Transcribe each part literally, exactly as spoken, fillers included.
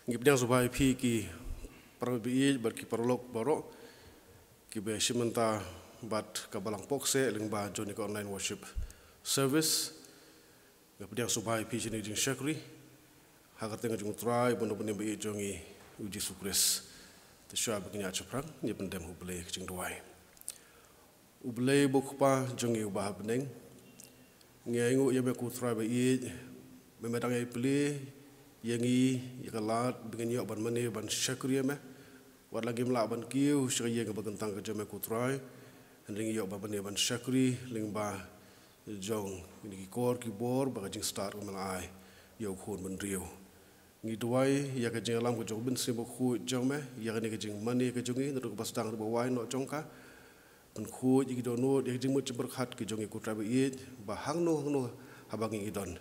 Ngi pdiang sngewbha ïa phi ki para baieit bad ki paralok baroh kiba ïashim bynta bad ka Balang Pokse lyngba jong ka online worship service. Ngi pdiang sngewbha ïa phi sha kane ka jingshakri ha ka kyrteng jong U Trai bad U Nongpynim baieit jong ngi U Jisu Khrist. Te shuwa ba ngin ïaid shaphrang, ngin pyndem ha U Blei ka jingduwai. U Blei uba U Kpa jong ngi uba ha bneng, ngi ainguh ïa me ko Trai baieit ba me dang ïai plie ïa ngi ïa ka lad ba ngin ïoh ban mane ban shakri ïa me. Wat la ngim lah ban kiew sha ka ïing kaba kyntang ka jong me ko Trai, hynrei ngi ïoh ban mane ban shakri lyngba jong kine ki kor ki bor bad ka jingstad kaba me la ai ïa u khun bynriew. Ngi duwai ïa ka jingïalam ka jong U Mynsiem Bakhuid jong me ïa kane ka jingmane ka jong ngi naduh kaba sdang haduh ba wai noh jong ka. Pynkhuid ïa ki dohnud ïa ka jingmut jingpyrkhat ka jong ngi ko Trai baieit ba hangno hangno haba ngi don,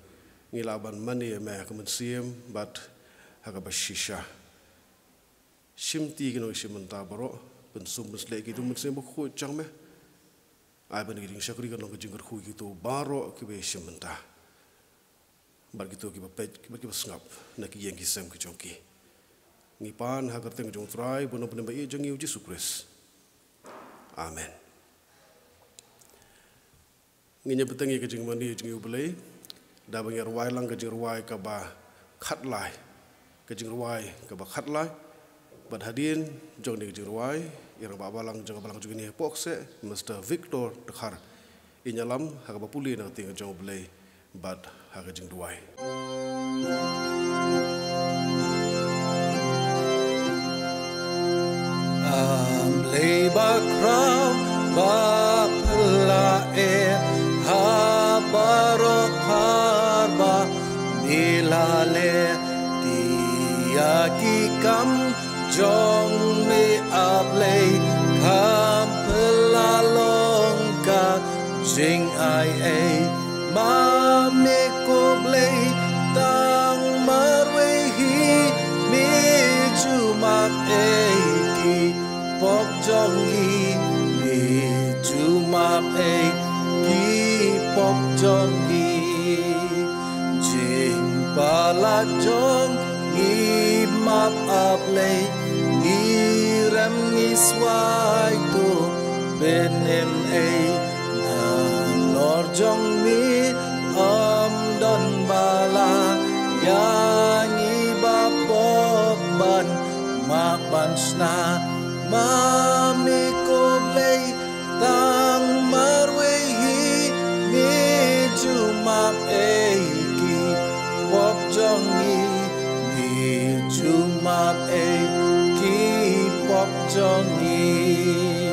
ngi lah ban mane ïa me ha ka mynsiem bad ha kaba shisha. Shimti ki nongshim bynta baroh, pynsum pynsleh ïa ki da U Mynsiem Bakhuid jong me. Ai ba kane ka jingshakri kan long ka jingkyrkhu ïa kito baroh kiba ïashim bynta bad kito kiba peit bad kiba sngap na ki ïing ki sem ki jong ki. Ngi pan ha ka kyrteng jong U Trai bad U Nongpynim baieit jong ngi U Jisu Khrist. Amen. Ngin ïa bteng ïa ka jingmane jong ngi U Blei da ba ngin rwai lang ka jingrwai kaba khatlai. Ka jingrwai kaba khatlai. Bad hadien jong kane ka jingrwai, i Rangbah Balang jong ka Balang jong ngi ha Pokse, Mister Victor Dkhar, in ïalam ha kaba pule na ka ktien jong U Blei bad ha ka jingduwai. A Blei bakhraw ba phylla eh ha baroh ar ba me la leh, ïa ki kam jong me A Blei, kam phylla long ka jingai ei. Ma me ko Blei tang marwei hi, me ju map ei ki pop jong ngi, me ju map ei ki pop jong ngi. Jingpalat jong ngi map A Blei, ngi rem ngi swai to pynim ei. Nalor jong me ym don ba la ïa ngi ba pop ban map ban shna. Ma me ko Blei tang marwei hi, me ju map ei ki pop jong ngi, me ju map ei ki pop jong ngi.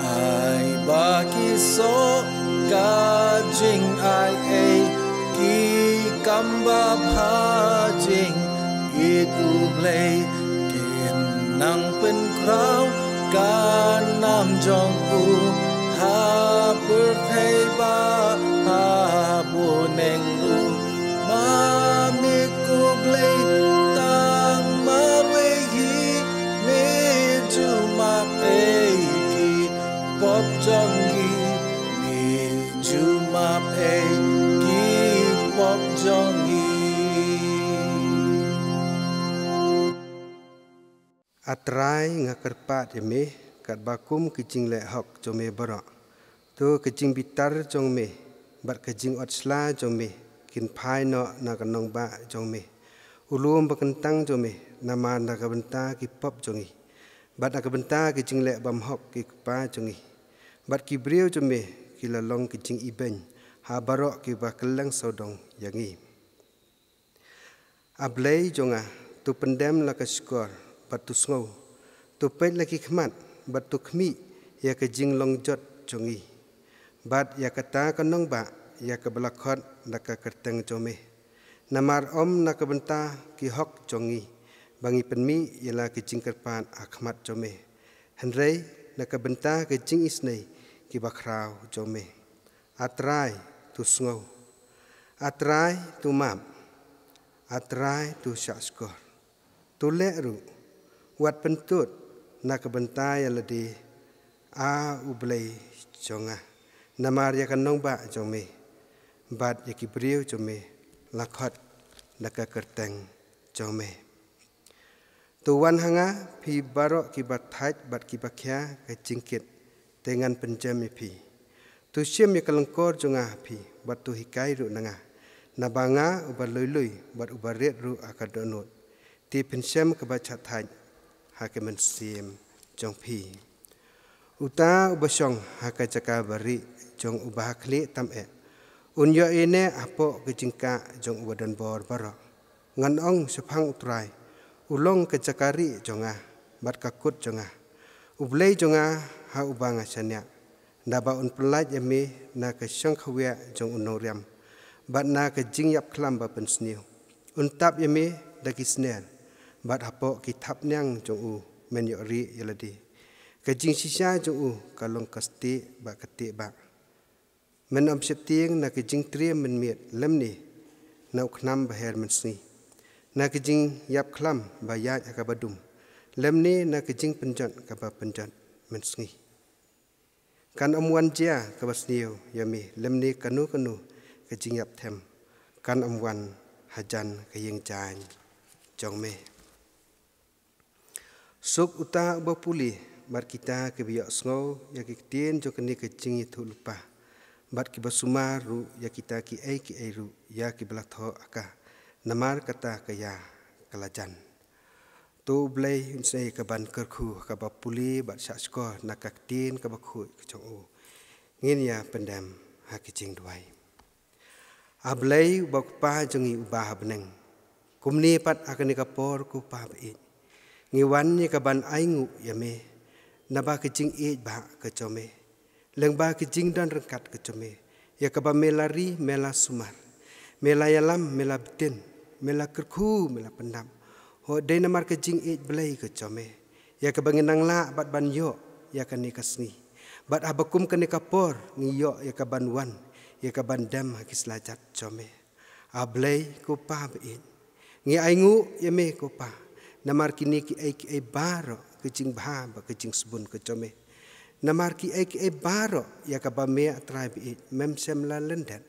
Ai ba ki soh ka jingai ei, ki kam babha jingïeit U Blei, kin nang pynkhraw ka nam jong u ha pyrthei bad ha bneng ruh. Ma me ko Blei tang marwei hi, me ju map ei ki pop jong ngi, me ju map ei ki pop jong ngi. A Trai, nga kyrpad ïa me katba kum ki jingleh hok jong me baroh. To ka jingbitar jong me bad ka jingot sla jong me kin phai noh na ka nongbah jong me, u lum ba kyntang jong me, namar na ka bynta ki pop jong ngi bad na ka bynta ki jingleh bymhok ki kpa jong ngi. Bad ki briew jong me ki la long ki jingibeiñ ha baroh kiba kylleng sawdong ïa ngi. A Blei jong nga, to pyndem la ka shkor bad to sngew, to peit la ki khmat bad to khmih ïa ka jinglong jot jong ngi bad ïa kata ka nongbah ïa kaba la khot da ka kyrteng jong me. Namar ym na ka bynta ki hok jong ngi ba ngi pynmih ïa la ki jingkyrpad ha khmat jong me, hynrei na ka bynta ka jingisynei kiba khraw jong me. A Trai, to sngew. A Trai, to map. A Trai, to shahshkor. To leh ruh, wat pyntud na ka bynta ïa lade, A U Blei jong nga, namar ïa ka nongbah jong me bad ïa ki briew jong me la khot da ka kyrteng jong me. To wan ha nga, phi baroh kiba thait bad kiba khia ka jingkit, te ngan pynjem ïa phi. To shim ïa ka lyngkor jong nga ha phi, bad to hikai ruh na nga. Naba nga uba lui lui bad uba rit ruh ha ka dohnud, te phin shem kaba shah thait ha ka mynsiem jong phi. Uta uba shong ha ka jaka barieh jong uba ha khlieh tam eh, un ïoh ïehnoh hapoh ka jingkah jong uba donbor baroh. Ngan ong shaphang U Trai, u long ka jaka rieh jong nga bad ka kut jong nga, U Blei jong nga ha uba nga shaniah. Naba un pyllait ïa me na ka shongkhawiah jong u nongriam, bad na ka jingïap khlam ba pynsniew. Un tap ïa me da ki sner, bad hapoh ki thapniang jong u men ïoh rieh ïa lade. Ka jingshisha jong u ka long ka stieh bad ka tieh bah. Men ym sheptieng na ka jingtriem mynmiet, lymne na u khnam ba her mynsngi, na ka jingïap khlam ba ïaid ha kaba dum, lymne na ka jingpynjot kaba pynjot mynsngi. Kan ym wan jia kaba sniew ïa me, lymne kano kano ka jingïap them kan ym wan hajan ka ïing jaiñ jong me. Suk uta uba pule bad kita kiba ïohsngew ïa ki ktien jong kane ka jingïathuhlypa, bad kiba sumar ruh ïa kita kiei kiei ruh ïa kiba la thoh ha ka, namar kata ka ïa ka la jan. To U Blei un isynei ka ban kyrkhu ha kaba pule bad shahshkor na ka ktien kaba khuid ka jong u. Ngin ïa pyndem ha ka jingduwai. A Blei uba u Kpa jong ngi uba ha bneng, kumne pat ha kane ka por ko Pa ba ïeit, ngi wan ïa ka ban ainguh ïa me, naba ka jingïeit ba ka jong me, lyngba ka jingdon ryngkat ka jong me, ïa kaba me la ri, me la sumar, me la ïalam, me la btin, me la kyrkhu, me la pyndap. Hooid, dei namar ka jingïeit Blei ka jong me ïa kaba ngi nang lah bad ban ïoh ïa kane ka sngi. Bad haba kum kane ka por ngi ïoh ïa ka ban wan, ïa ka ban dem ha ki sla jait jong me. A Blei ko Pa ba ïeit, ngi ainguh ïa me ko Pa, namar kine kiei kiei baroh, ka jingbha bad ka jingsbun ka jong me. Namar kiei kiei baroh ïa kaba me A Trai ba ïeit, mem shym la lyndet.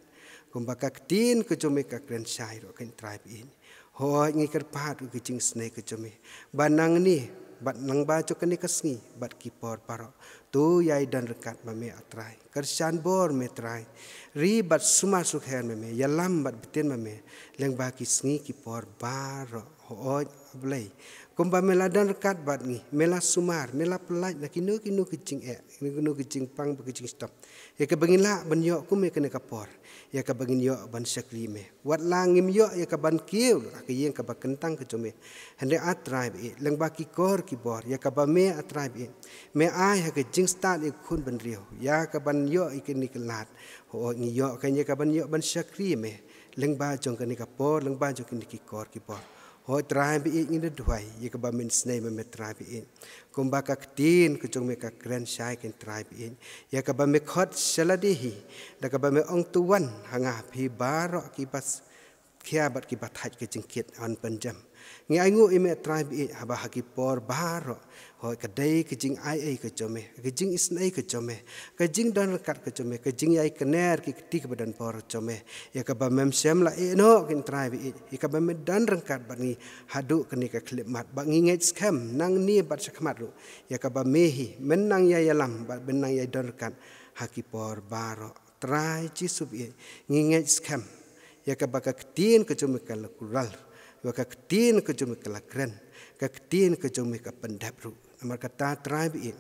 Kumba ka ktien ka jong me ka kren shai ruh ko Trai ba ïeit. Hooid, ngi kyrpad ruh ka jingisynei ka jong me, ba nangne bad lyngba jong kane ka sngi bad ki por baroh, to ïai don ryngkat ma me A Trai. Kyrshan bor me Trai. Ri bad sumar sukher ma me, ïalam bad btin ma me, lyngba ki sngi ki por baroh. Hooid A Blei, kumba me la don ryngkat bad ngi, me la sumar, me la pyllait na kino kino ki jingeh, kino kino ki jingpang bad ki jingshitom, ïa kaba ngin lah ban ïoh kum ïa kane ka por, ïa kaba ngin ïoh ban shakri me. Wat la ngim ïoh ïa ka ban kiew ha ka ïing kaba kyntang ka jong me, hynrei A Trai ba ïeit, lyngba ki kor ki bor, ïa kaba me A Trai ba ïeit, me ai ha ka jingstad ïa ka khun bynriew ïa ka ban ïoh ïa kane ka lad. Hooid, ngi ïoh kein ïa ka ban ïoh ban shakri me lyngba jong kane ka por, lyngba jong kine ki kor ki bor. Hooid Trai ba ïeit, ngi da duwai ïa kaba men isynei ma me Trai ba ïeit. Kumba ka ktien ka jong me ka kren shai ko Trai ba ïeit, ïa kaba me khot sha lade hi, da kaba me ong, to wan ha nga phi baroh kiba s-, khia bad kiba thait ka jingkit, ngan pynjem. Ngi ainguh ïa me Trai ba ïeit, haba ha ki por baroh, hooid, ka dei ka jingai ei ka jong me, ka jingisynei ka jong me, ka jingdon ryngkat ka jong me, ka jingïai kner ki kti kiba don bor jong me, ïa kaba mem shym la ïehnoh ko Trai ba ïeit, ïa kaba me don ryngkat bad ngi haduh kane ka khyllipmat, ba ngi ngeit skhem nangne bad shakhmat ruh ïa kaba me hi men nang ïai ïalam bad men nang ïai don ryngkat ha ki por baroh. Trai Jisu ba ïeit, ngi ngeit skhem ïa kaba ka ktien ka jong me ka la kular, ïa ka ktien ka jong me ka la kren, ka ktien ka jong me ka pyndep ruh. Namar kata Trai ba ïeit,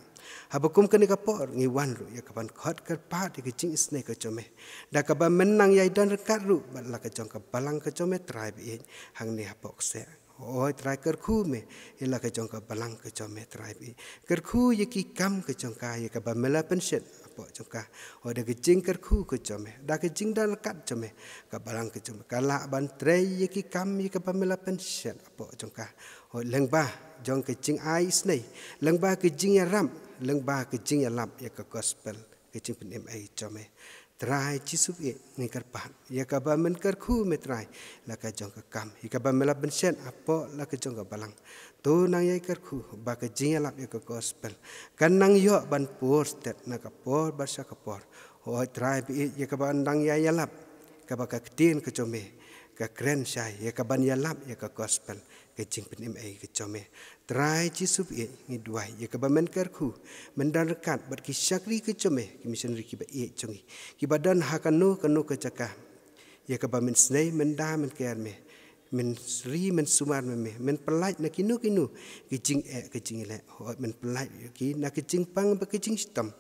haba kum kane ka por ngi wan ruh ïa ka ban khot kyrpad ïa ka jingisynei ka jong me, da kaba men nang ïai don ryngkat ruh bad la ka jong ka balang ka jong me Trai ba ïeit, hangne hapoh kseh. Hooid Trai, kyrkhu me ïa la ka jong ka balang ka jong me Trai ba ïeit. Kyrkhu ïa ki kam ka jong ka ïa kaba me la pynshet hapoh jong ka. Hooid, da ka jingkyrkhu ka jong me, da ka jingdon ryngkat jong me, ka balang ka jong me ka lah ban trei ïa ki kam ïa kaba me la pynshet hapoh jong ka. Hooid, lyngba jong ka jingai isynei, lyngba ka jingïarap, lyngba ka jingïalap ïa ka gospel, ka jingpynim ei jong me. Trai Jisu ba ïeit, ngi kyrpad ïa kaba men kyrkhu me Trai la ka jong ka kam ïa kaba me la pynshet hapoh la ka jong ka balang. To nang ïai kyrkhu ba ka jingïalap ïa ka gospel kan nang ïoh ban pur stet na ka por bad sha ka por. Hooid Trai ba ïeit, ïa kaba nang ïai ïalap, kaba ka ktien ka jong me ka kren shai ïa ka ban ïalap ïa ka gospel, ka jingpynim ei ka jong me. Trai Jisu baieit, ngi duwai ïa kaba men kyrkhu, men don ryngkat bad ki shakri ka jong me, ki missionary kiba ïeit jong ngi, kiba don ha kano kano ka jaka, ïa kaba men snei, men da, men ker me, men ri, men sumar me, me, men pyllait na kino kino ki jingeh, ki jingleh, hooid, men pyllait ïa ki na ki jingpang bad ki jingshitom,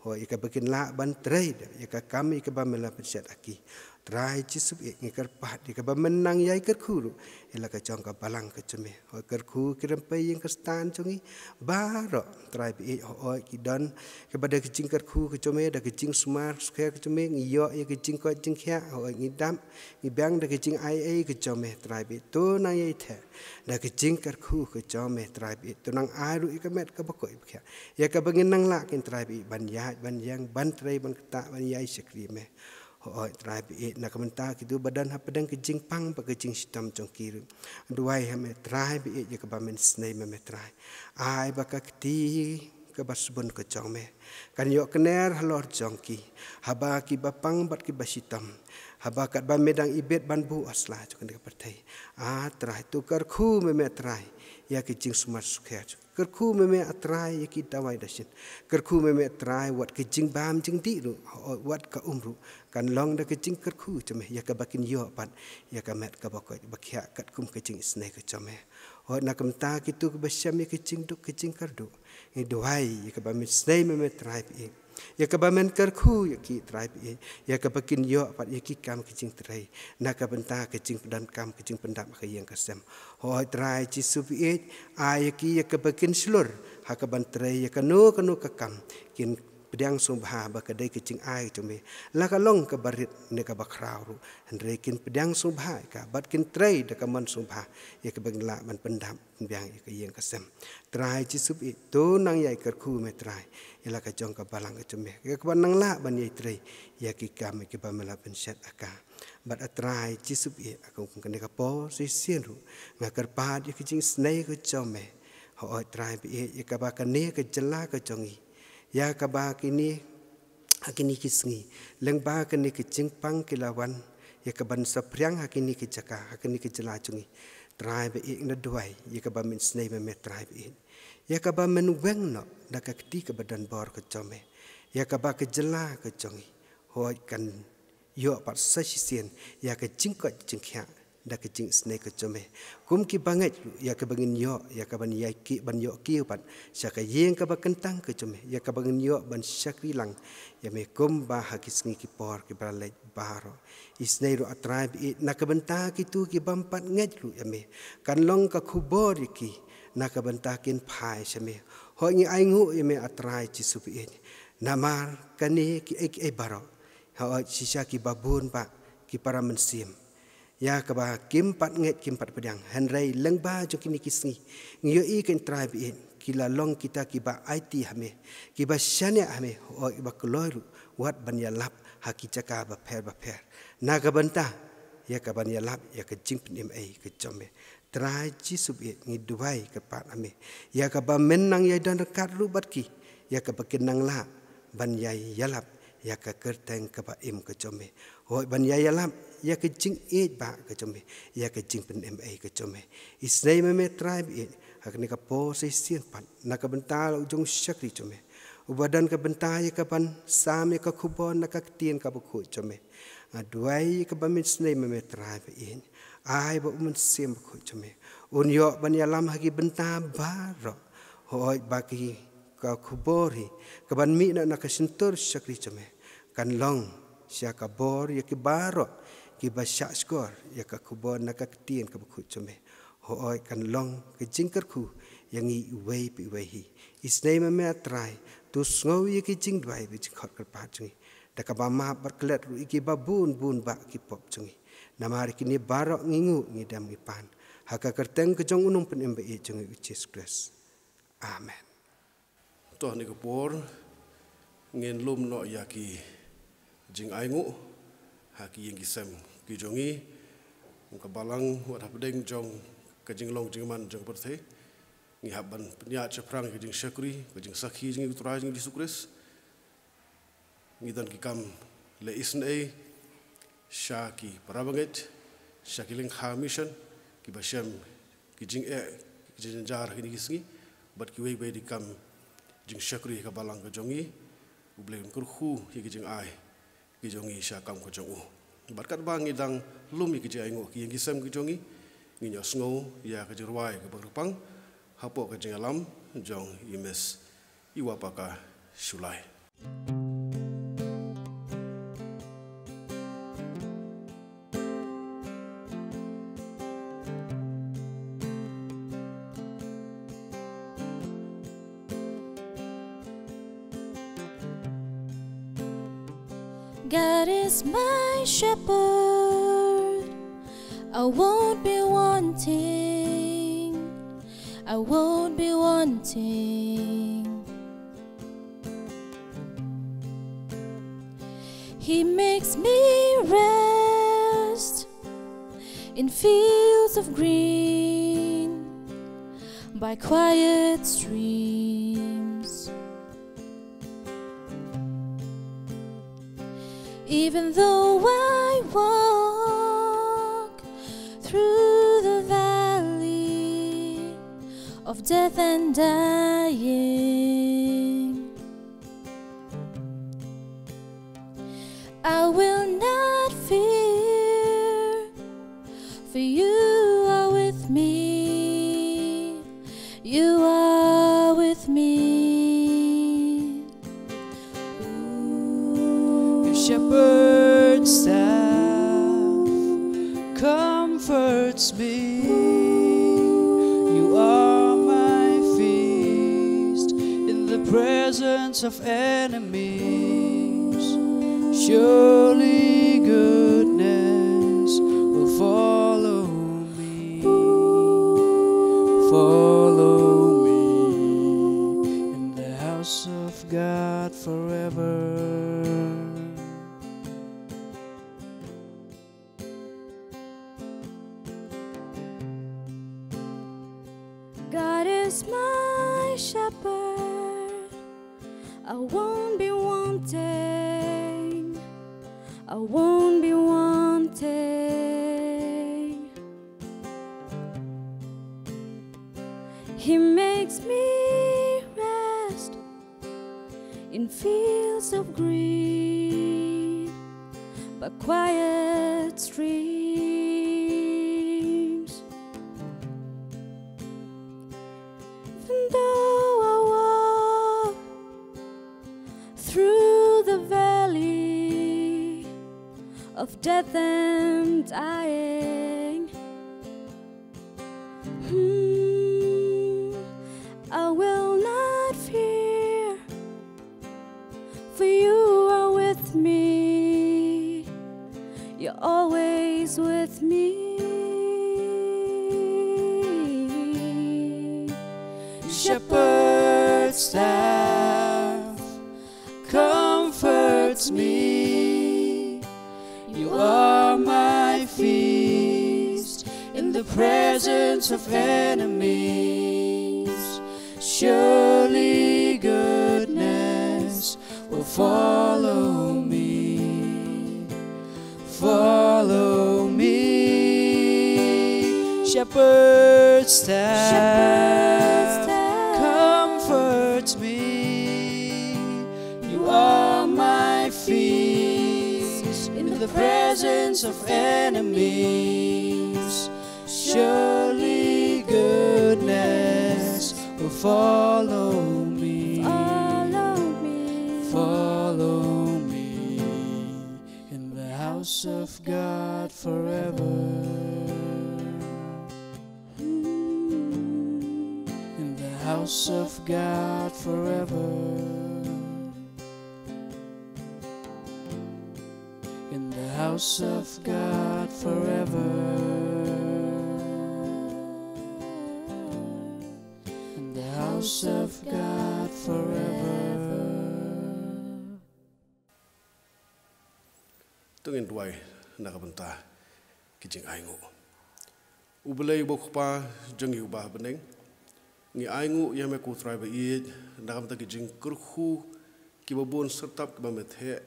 hooid, ïa kaba kin lah ban trei ïa ka kam ïa kaba me la pynshet ha ki. Trai Jisu baieit, ngi kyrpad ïa kaba men nang ïai kyrkhu ruh ïa la ka jong ka balang ka jong me. Hooid, kyrkhu ki rympei ïing Khristan jong ngi baroh, Trai baieit, hooid, ki don kiba da ki jingkyrkhu ka jong me, da ki jingsumar sukher ka jong me, ngi ïoh ïa ki jingkoit jingkhiah, hooid, ngi dap, ngi biang da ki jingai ei ka jong me, Trai baieit, to nang ïai theh da ki jingkyrkhu ka jong me, Trai baieit, to nang ai ruh ïa ka met kaba koit ba khiah, ïa kaba ngin nang lah kin, Trai baieit, ban ïaid ban ïeng, ban trei ban ktah, ban ïai shakri me. Hooid, Trai baieit, na ka bynta kito ba don hapdeng ka jingpang bad ka jingshitom jong ki ruh, duwai ha me, Trai baieit, ïa kaba men snei me, me Trai, ai ba ka kti kaba sbun ka jong me kan ïoh kner halor jong ki, haba kiba pang bad kiba shitom, haba katba me dang ibit ban buh ha sla jong kane ka pyrthei. A Trai, to kyrkhu me, me Trai, ïa ki jingsumar sukher jong, kyrkhu me, me A Trai, ïa ki dawai dashin, kyrkhu me, me A Trai, wat ki jingbam jingdih ruh, hooid, wat ka um ruh, kan long da ki jingkyrkhu jong me, ïa kaba kin ïoh pat ïa ka met kaba koit ba khiah katkum ka jingisnei ka jong me. Hooid, na ka bynta kito kiba shem ïa ki jingduk ki jingkyrduh, ngi duwai ïa kaba men snei me, me Trai baieit, ïa kaba men kyrkhu ïa ki, Trai baieit, ïa kaba kin ïoh pat ïa ki kam ki jingtrei na ka bynta ka jingpyndonkam ka jingpyndap ka ïing ka sem. Hooid, Trai Jisu baieit, ai ïa ki ïa kaba kin shlur ha kaban trei ïa kano kano ka kam, kin pdiang sngewbha ba ka dei ka jingai jong me, la ka long kaba rit ne kaba khraw ruh, hynrei kin pdiang sngewbha ïa ka bad kin trei da ka mon sngewbha, ïa kaba ngin lah ban pyndap pynbiang ïa ka ïing ka sem. Trai Jisu baieit, to nang ïai kyrkhu me Trai ïa la ka jong ka balang ka jong me, ïa kaba nang lah ban ïai trei ïa ki kam ïa kiba me la pynshet ha ka. Bad A Trai Jisu baieit, ha kum kane ka por shisien ruh, nga kyrpad ïa ka jingisnei ka jong me, hooid, Trai baieit, ïa kaba kane ka jylla ka jong ngi, ïa kaba kine ha kine ki sngi, lyngba kane ka jingpang ki la wan ïa kaban saphriang ha kine ki jaka, ha kane ka jylla jong ngi. Trai baieit, nga duwai ïa kaba men snei me, me Trai baieit, ïa kaba men weng noh da ka kti kaba don bor ka jong me, ïa kaba ka jylla ka jong ngi, hooid, kan ïoh pat sa shisien ïa ka jingkoit jingkhiah da ka jingisnei ka jong me, kum kiba ngeit ruh ïa kaba ngin ïoh ïa kaban ïai ki, ban ïoh kiew pat sha ka ïing kaba kyntang ka jong me, ïa kaba ngin ïoh ban shakri lang ïa me kumba ha ki sngi ki por kiba la leit baroh. Isnei ruh A Trai baieit, na ka bynta kito ki bym pat ngeit ruh ïa me, kan long ka khubor ïa ki na ka bynta kin phai sha me. Hooid, ngi ainguh ïa me A Trai Jisu baieit, namar kane kiei kiei baroh, hooid, shisha kiba bun bah ki para mynsiem, ïa kaba kim pat ngeit kim pat pdiang, hynrei lyngba jong kine ki sngi ngi ïohi, ko Trai baieit, ki la long kita kiba aiti ha me, kiba shaniah ha me, hooid, kiba kloi ruh wat ban ïalap ha ki jaka bapher bapher na ka bynta ïa kaban ïalap ïa ka jingpynim ei ka jong me. Trai Jisu baieit, ngi duwai kyrpad ha me ïa kaba men nang ïai don ryngkat ruh bad ki, ïa kaba kin nang lah ban ïai ïalap ïa ka kyrteng kaba im ka jong me, hooid, ban ïai ïalap ïa ka jingïeit bah ka jong me, ïa ka jingpynim ei ka jong me. Isnei me, me Trai baieit, ha kane ka por shisien pat, na ka bynta la u jong u shakri jong me uba don ka bynta ïa kaban sam ïa ka khubor na ka ktien kaba khuid jong me. Nga duwai ïa kaba men snei me, me Trai baieit, ai ba u Mynsiem Bakhuid jong me un ïoh ban ïalam ha ki bynta baroh, hooid, ba ki, ka khubor hi kaban mih na, na ka shyntur shakri jong me kan long sha ka bor ïa ki baroh kiba shahshkor ïa ka khubor na ka ktien kaba khuid jong me. Hooid, kan long ka jingkyrkhu ïa ngi iwei pa iwei hi. Isnei me, me A Trai, to sngew ïa ki jingduwai bad jingkhot kyrpad jong ngi, da kaba map bad klet ruh ïa kiba bun bun bah ki pop jong ngi. Namar kine baroh ngi nguh, ngi dem, ngi pan ha ka kyrteng ka jong u Nongpynim baieit jong ngi, u Jisu Khrist. Amen. To, ha kane ka por ngin lum noh ïa ki jingainguh ha ki ïing ki sem ki jong ngi, kum ka balang, wat hapdeng jong ka jinglong jingman jong ka pyrthei. Ngi hap ban pynïaid shaphrang ka jingshakri, ka jingsakhi jong ngi ïa u Trai jong ngi Jisu Khrist. Ngi don ki kam leh isynei sha ki para bangeit, sha ki lyngkha mission kiba shem ki jingeh, ki jingjynjar ha kine ki sngi, bad kiwei kiwei de ki kam jingshakri ha ka balang ka jong ngi. U Blei un kyrkhu ïa ki jingai ki jong ngi sha kam ka jong u. Bad katba ngi dang lum ïa ki jingainguh ki ïing ki sem ki jong ngi, ngin ïohsngew ïa ka jingrwai kaba kyrpang hapoh ka jingïalam jong i Miss Iwapaka Shullai. God is my shepherd, I won't be wanting, I won't be wanting. He makes me rest in fields of green by quiet streams. Even though I walk through the valley of death and dying, I will not fear, for you are with me. You are with me. Your shepherd's staff comforts me. You are my feast in the presence of enemies. Surely goodness will follow me, follow me in the house of God forever. God is my shepherd, I won't be wanting, I won't be wanting. He makes me rest in fields of green, by quiet streams. Even though I walk through the valley of death and dying, hmm, I will not fear, for you are with me. You're always with me. Shepherd's staff comforts me. You are my feast in the presence of enemies. Surely goodness will follow me, follow me. Shepherd's staff, shepherd's staff comforts me. You are my feast in the presence of enemies. Surely goodness will follow me, follow me, follow me in the house of God forever. In the house of God forever. In the house of God forever. In the house of God forever. To ngin duwai na ka bynta ki jingainguh. U Blei uba U Kpa jong ngi uba ha bneng, ngi ainguh ïa me ko Trai ba ïeit na ka bynta ki jingkyrkhu kiba bun syrtap kiba me theh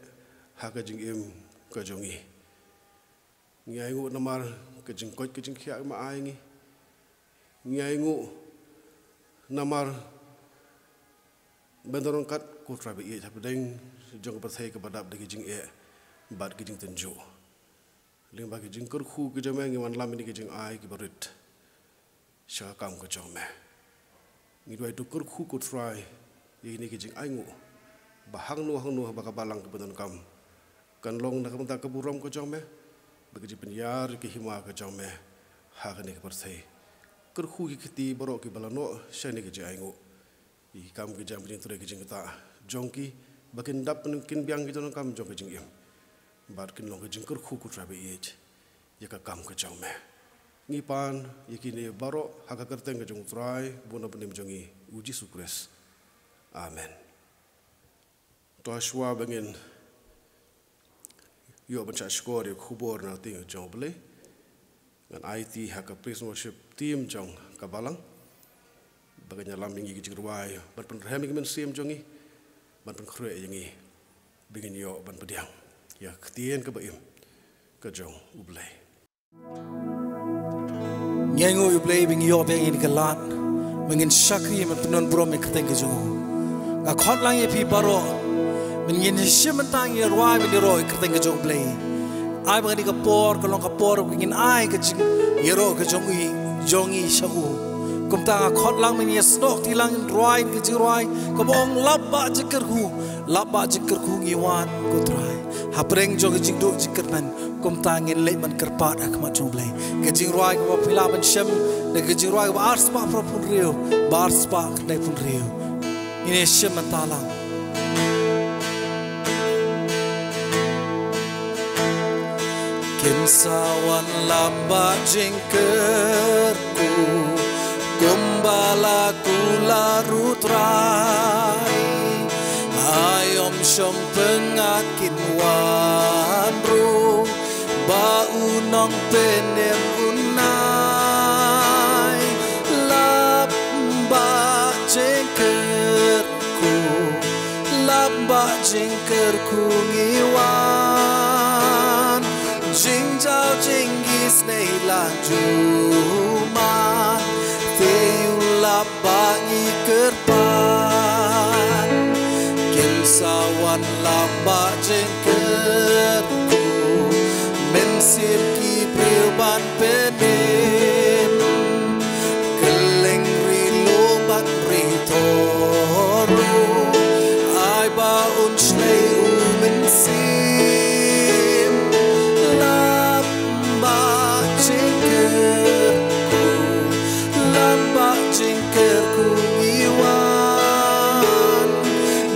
ha ka jingim ka jong ngi. Ngi ainguh namar Ka jingkoit ka jingkhiah ma ai ngi. Ngi ainguh namar ban don ryngkat ko Trai ba ïeit hapdeng jong ka pyrthei kaba dap da ki jingeh bad ki jingtynjuh. Lyngba ki jingkyrkhu ki jong me ngi wanlam ïa ki jingai kiba rit sha ka kam ka jong me. Ngi duwai to kyrkhu ko Trai ïa kine ki jingainguh ba hangno hangno ba ka balang kaba donkam kan long na ka bynta ka burom ka jong me bad ka jingpynïar ki hima ka jong me ha kane ka pyrthei. Kyrkhu ki kti baroh kiba la noh sha kine ki jingainguh. Ïa ki kam ki jam ki jingtrei ki jingktah jong ki ba kin dap kin biang ki jingdonkam jong ka jingim bad kin long ka jingkyrkhu ko Trai ba ïeit ïa ka kam ka jong me. Ngi pan ïa kine baroh ha ka kyrteng ka jong u Trai bun u Nongpynim jong ngi u Jisu Khrist. Amen. To shuwa ba ngin ïoh ban shah shkor ïa ka khubor na ka ktien jong U Blei, ngan aiti ha ka praise and worship team jong ka balang ba kan ïalam ïa ngi ki jingrwai ban pynrhem ïa ka mynsiem jong ngi, ban pynkhreh ïa ngi ba ngin ïoh ban pdiang ïa ka ktien kaba im ka jong U Blei. Ngi ainguh ïa U Blei ba ngi ïoh biang ïa kane ka lad ba ngin shakri ban pynbun burom ïa ka kyrteng ka jong U. Nga khot lang ïa phi baroh ba ngin ïa shim bynta, ngin ïa rwai ban ïaroh ïa ka kyrteng ka jong U Blei. Ai ba kane ka por ka long ka por ba ngin ai ka jingïaroh ka jong U, jong ngi sha U. Kumta nga khot lang ba ngin ïa snoh kti lang, ngin rwai ka jingrwai kaba ong, lap ba jingkyrkhu, lap ba jingkyrkhu ngi wan ko Trai. Hapdeng jong ka jingduh jingkyrmen kumta ngin leit ban kyrpad ha khmat jong U Blei. Ka jingrwai kaba phi lah ban shem da ka jingrwai kaba arspah phra phew hynriew, ba arspah khyndai phew hynriew. Ngin ïa shem bynta lang. Kin sa wan lap ba jingkyrkhu kumba la kular, u Trai. Aïom shong pyngngad kin wan ruh ba u Nongpynim un ai. Lap ba jingkyrkhu, lap ba jingkyrkhu ngi wan. Jingjaw jingisynei la ju man, te u lap ba ngi kyrpad. Kin sa wan lap ba jingkyrkhu, mynsiem ki briew ban pynim. Kylleng ri lum bad ri thor ruh, ai ba un shlei u Mynsiem. Lap ba jingkyrkhu, lap ba jingkyrkhu ngi wan.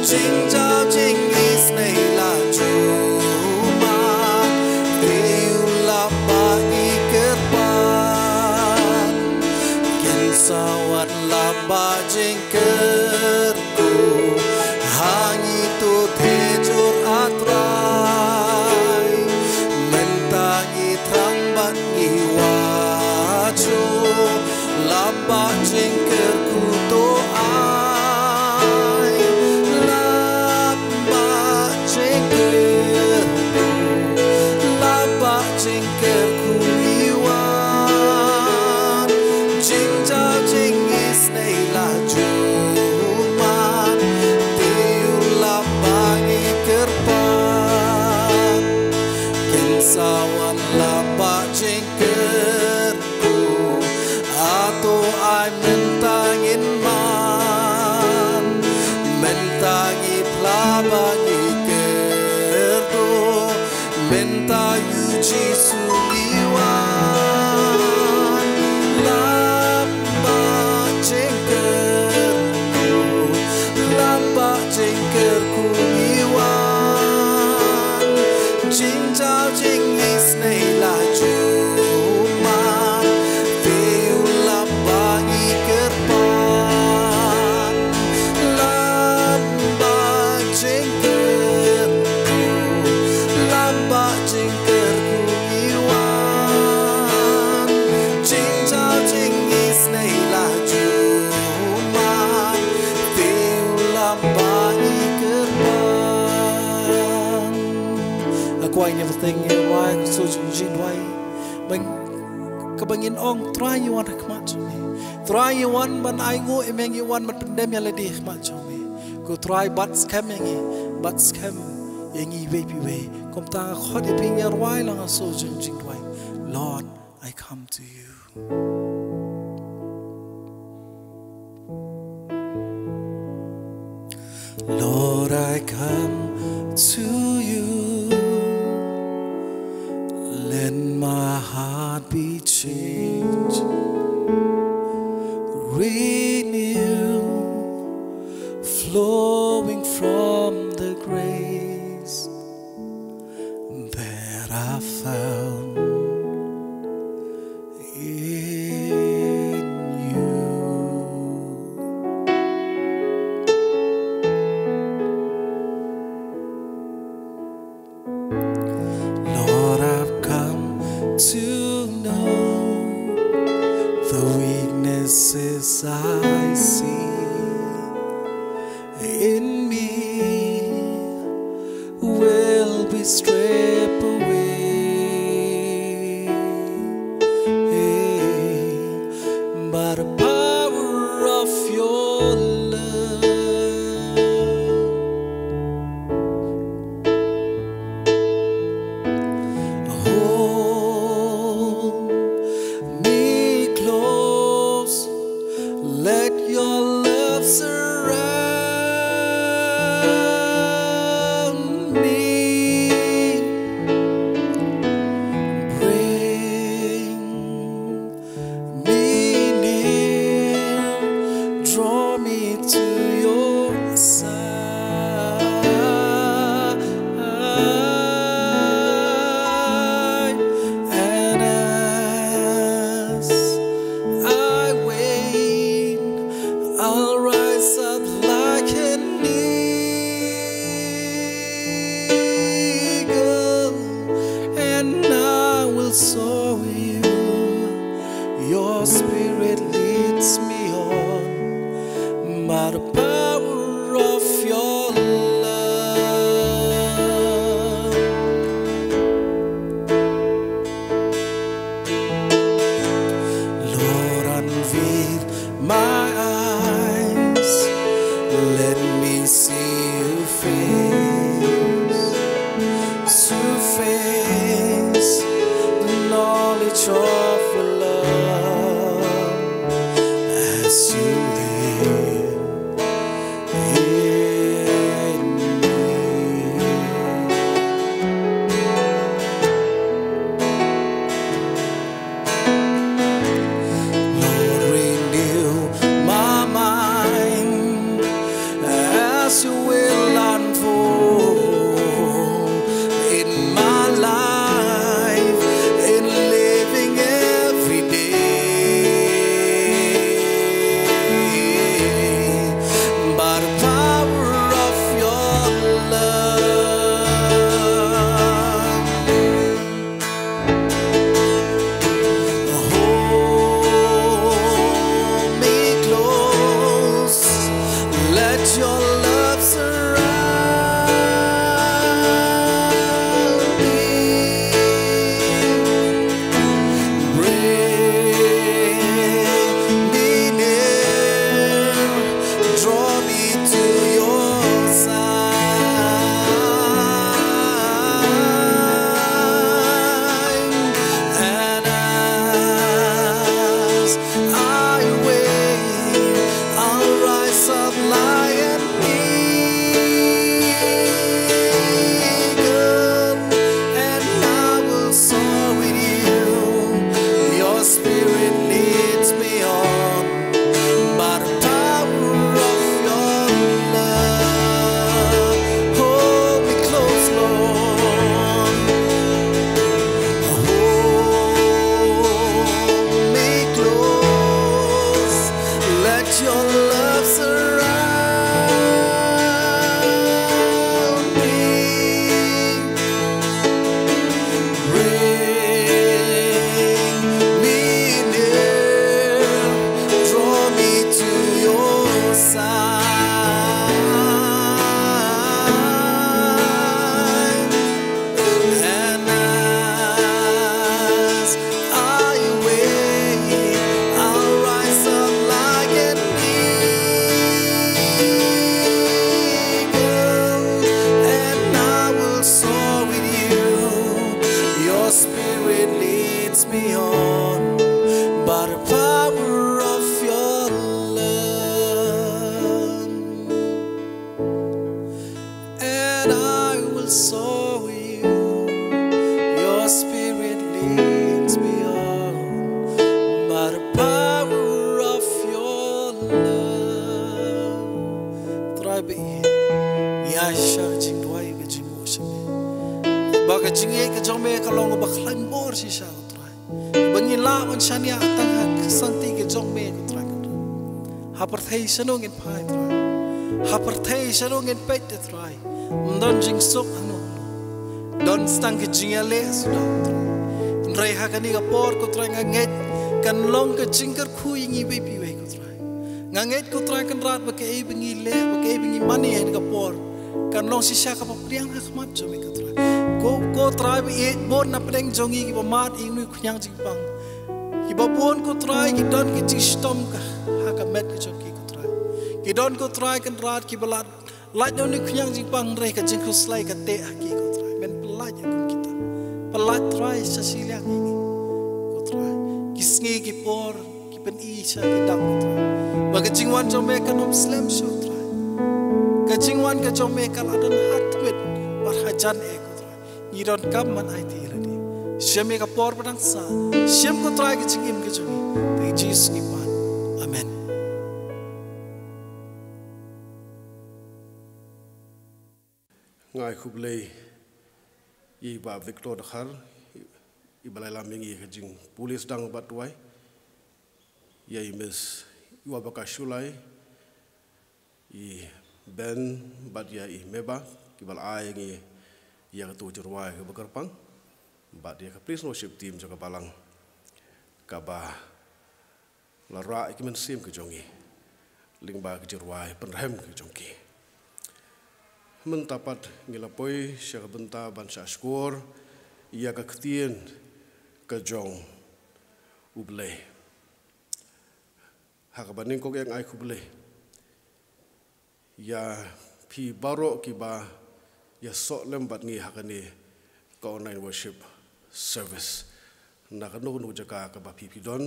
Jingjaw jingisynei la ju man, te u lap ba ngi kyrpad. Kin sa wan lap ba jingkyrkhu, ha ngi to theh jur, a Trai. Mynta ngi thrang bad ngi wad shuh, lap ba jingkyrkhu to ai. Lap ba jingkyrkhu, lap ba jingkyrkhu ngi wan. Jingjaw jingisynei la ju man, te u lap ba ngi kyrpad. Kin sa wan lap ba jingkyrkhu, a to ai mynta ngin man. Mynta ngi phla ba ngi kyrduh, mynta ïa u Jisu ngi wan. Lap ba jingkyrkhu, lap ba jingkyrkhu ngi wan. Jingjaw jingisynei la ju man, te u lap ba ngi kyrpad. Lap ba jingkyrkhu, lap ba jingkyrkhu ngi wan. Jingjaw jingisynei la ju man, te u lap ba ngi kyrpad. Nga kwah ïa ngi bteng ïa wai ka sur jingduwai. Ban ba ngin ong, Trai, ngi wan ha khmat jong me. Trai, ngi wan ban ainguh ïa me, ngi wan ban pyndem ïa lade ha khmat jong me. Ko Trai, bat skhem ïa ngi, bat skhem ïa ngi iwei pa iwei. Kumta nga khot ïa phi, ngi rwai lang ha sor jong jingduwai. Lord, I come to you. Lord, I come to you. Let my heart be changed. Renew, flowing from the grace that I found in you. Lord, I've come to know the weaknesses I see in me will be stripped away by the power of your love. Hold me close, let your love surround me. Bring me near, draw me to your side. And as I wait, I'll rise up like an eagle, and I will soar with you. Your spirit leads me on by the power of your love. Lord, unveil my eyes, let me see you face to face the knowledge of your love as you live in me. Lord, renew my mind as your will unfold in my life, in living every day by the power of your love. Hold me close, let your love surround me. Bring me near, draw me to your side. And as I wait, I'll rise up like an eagle, and I will soar with you. Your spirit leads me on by the power of your love. Hold me close, Lord. Hold me close. Let your love surround me. Bring me By the power of your love. Trai ba i, ngi ai sha ka jingduwai ka jingmut sha me. Ba ka jingïeit ka jong me ka long ba khlaiñ bor shisha ko Trai. Ba ngin lah ban shaniah tang ha ka santi ka jong me ko Trai Kynrad. Ha pyrthei shano ngin phai Trai. Ha pyrthei shano ngin peit Trai. Ym don jingsuk hangno. Don tang ka jingïaleh suda Trai. Hynrei ha kane ka por ko Trai nga ngeit kan long ka jingkyrkhu ïa ngi iwei pa iwei ko Trai. Nga ngeit ko Trai Kynrad ba kaei ba ngi leh, ba kaei ba ngi mane ha kane ka por kan long shisha kaba pdiang ha khmat jong me ko Trai. Ko, ko Trai ba ïeit, bun na pdeng jong ngi kiba mad ïa une u khñiang jingpang. Kiba bun ko Trai ki don ki jingshitom ka ha ka met ka jong ki ko Trai. Ki don ko Trai Kynrad kiba lait, lait na une u khñiang jingpang hynrei ka jingkhuslai ka teh ha ki ko Trai. Men pyllait ïa kum kita. Pyllait Trai sha shiliang ïa ngi ko Trai. Ki sngi ki por ki pyni sha ki dap ko Trai. Ba ka jingwan jong me kan ym slem shuh Trai. Ka jingwan ka jong me ka la don ha tmier bad hajan eh ko Trai. Ngi donkam ban aiti ïa lade. Shim ïa ka por ba dang sah. Shim ko Trai ka jingim ka jong ngi. Ha ka Jisu ngi pan. Amen. Nga ai khublei ïa i Bah Victor Dkhar, iba la ïalam ïa ngi ha ka jingpule sdang bad duwai. Ïa i Miss Iwabaka Shullai, i Ben bad ïa i Meba, kiba la ai ïa ngi ïa kato ka jingrwai kaba kyrpang. Bad ïa ka praise and worship team jong ka balang, kaba la rah ïa ki mynsiem ki jong ngi lyngba ka jingrwai pynrhem ki jong ki. Mynta pat ngi la poi sha ka bynta ban shah shkor ïa ka ktien ka jong U Blei. Ha kaba nyngkong nga ai khublei ïa phi baroh kiba ïasoh lem bad ngi ha kane ka online worship service. Na kano kano jaka kaba phi phi don,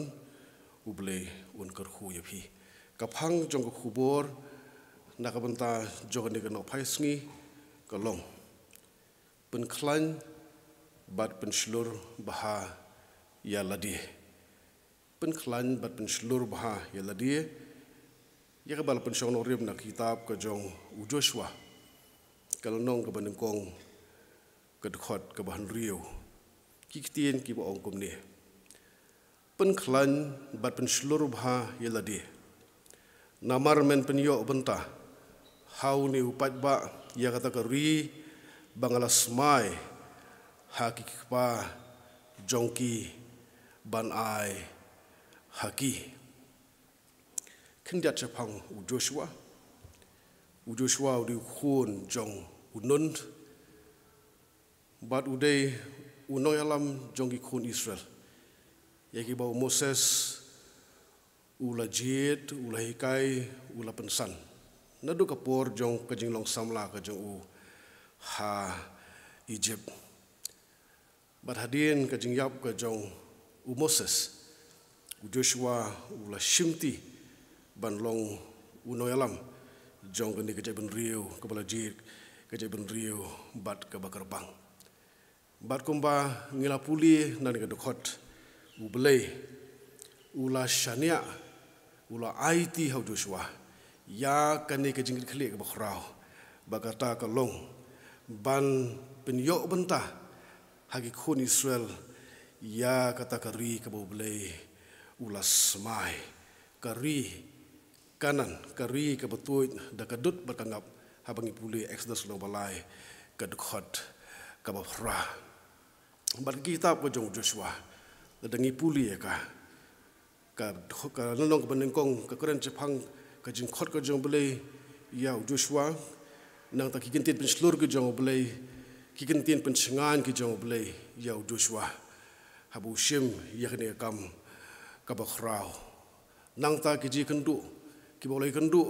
U Blei un kyrkhu ïa phi. Ka phang jong ka khubor na ka bynta jong kane ka nohphai sngi ka long: Pynkhlaiñ bad pynshlur bha ïa lade. Pynkhlaiñ bad pynshlur bha ïa lade. Ïa kaba la pynshong nongrim na ka kitab ka jong u Joshua, ka lynnong kaba nyngkong, ka dkhot kaba hynriew. Ki ktien kiba ong kumne: Pynkhlaiñ bad pynshlur bha ïa lade. Namar men pynïoh bynta ha une u paidbah ïa kata ka ri ba nga la smai ha ki kpa jong ki ban ai ha ki. Khyndiat shaphang u Joshua. U Joshua u dei u khun jong u Nun bad u dei u nongïalam jong ki khun Israel, ïa kiba u Moses u la jied, u la hikai, u la pynsan naduh ka por jong ka jinglong samla ka jong u ha Egypt. Bad hadien ka jingïap ka jong u Moses, u Joshua u la shimti ban long u nongïalam jong kane ka jaitbynriew kaba la jied, ka jaitbynriew bad kaba kyrpang. Bad kumba ngi la pule na kane ka dkhot, U Blei u la shaniah, u la aiti ha u Joshua ïa kane ka jingkitkhlieh kaba khraw, ba kata ka long ban pynïoh bynta ha ki khun Israel ïa kata ka ri kaba U Blei u la smai, ka ri Kanaan, ka ri kaba tuid da ka dud bad ka ngap, haba ngi pule Exodus lynnong ba lai, ka dkhot kaba phra. Bad ka kitab ka jong u Joshua, lada ngi pule ïa ka, ka, ka lynnong kaba nyngkong ka kren shaphang ka jingkhot ka jong U Blei ïa u Joshua. Nangta ki kyntien pynshlur ki jong U Blei, ki kyntien pynshngaiñ ki jong U Blei ïa u Joshua haba u shim ïa kane ka kam kaba khraw. Nangta ki jingkynduh kiba u la ïakynduh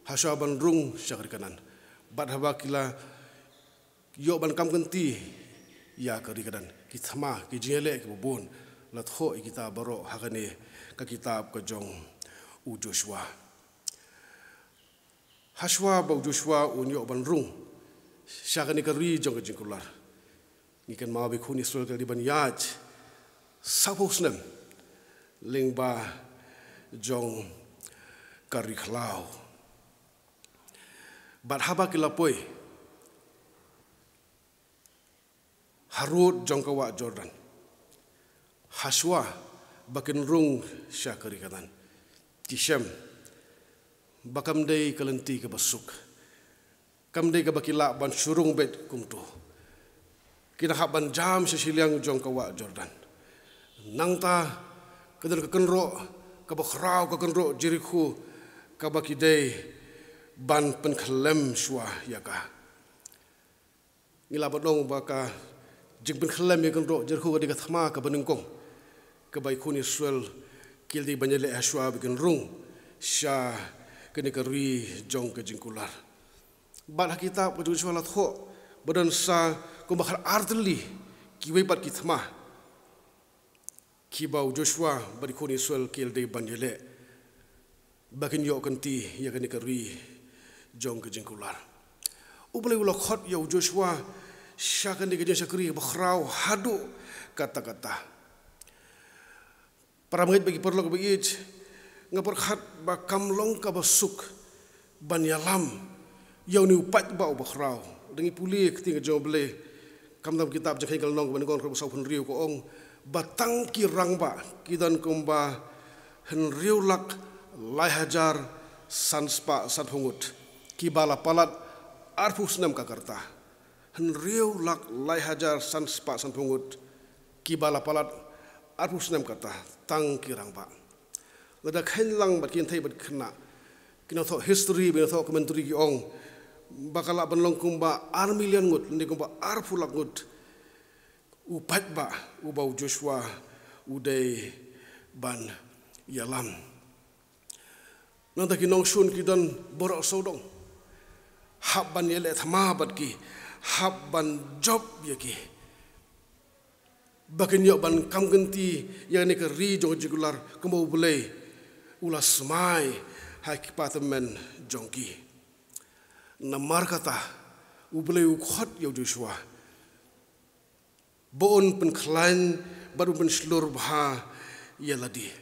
ha shuwa ban rung sha ka ri Kanaan. Bad haba ki la ïoh ban kam kynti ïa ka ri Kanaan, ki thma, ki jingïaleh kiba bun la thoh ïa kita baroh ha kane ka kitab ka jong u Joshua. Ha shuwa ba u Joshua un ïoh ban rung sha kane ka ri jong ka jingkular, ngi kynmaw ba ki khun Israel ki la dei ban ïaid saphew snem lyngba jong ka ri khlaw. Bad haba ki la poi harud jong ka wah Jordan, hashwa ba kin rung sha ka ri Kanaan, ki shem ba kam dei ka lynti kaba suk, kam dei kaba ki lah ban shu rung beit kumto. Ki dang hap ban jam sha shiliang jong ka wah Jordan. Nangta ka don ka kynroh kaba khraw, ka kynroh Jerikho, kaba ki dei ban pynkhyllem shuwa ïa ka. Ngi lah ban ong ba ka jingpynkhyllem ïa ka kynroh Jerikho ka dei ka thma kaba nyngkong kaba ki khun Israel ki la dei ban ïaleh hashwa ba kin rung sha kane ka ri jong ka jingkular. Bad ha kitab ka jong Joshua la thoh ba don sa kumba khatar tylli kiwei pat ki thma kiba u Joshua bad ki khun Israel ki la dei ban ïaleh ba kin ïoh kynti ïa kane ka ri jong ka jingkular. U Blei u la khot ïa u Joshua sha kane ka jingshakri kaba khraw haduh katta katta. Para bangeit bad ki paralok ba ïeit, nga pyrkhat ba kam long kaba suk ban ïalam ïa une u paidbah uba khraw. Lada ngi pule ka ktien ka jong U Blei, khamtam kitab Jingkheiñ ka lynnong kaba nyngkong, dkhot ba saw phew hynriew, ka ong ba tang ki rangbah ki don kumba hynriew lak lai hajar san spah san phew ngut kiba la palat arphew snem ka rta. Hynriew lak lai hajar san spah san phew ngut kiba la palat arphew snem ka rta, tang ki rangbah. Lada kheiñ lang bad ki kynthei bad khynnah, ki nongthoh history bad ki nongthoh commentary ki ong ba ka lah ban long kumba ar million ngut ne kumba arphew lak ngut u paidbah uba u Joshua u dei ban ïalam. Nangta ki nongshun ki don baroh sawdong, hap ban ïaleh thma bad ki, hap ban jop ïa ki ba kin ïoh ban kam kynti ïa kane ka ri jong ka jingkular kumba U Blei u la smai ha ki kpa tymmen jong ki. Namar kata U Blei u khot ïa u Joshua ba un pynkhlaiñ bad un pynshlur bha ïa lade.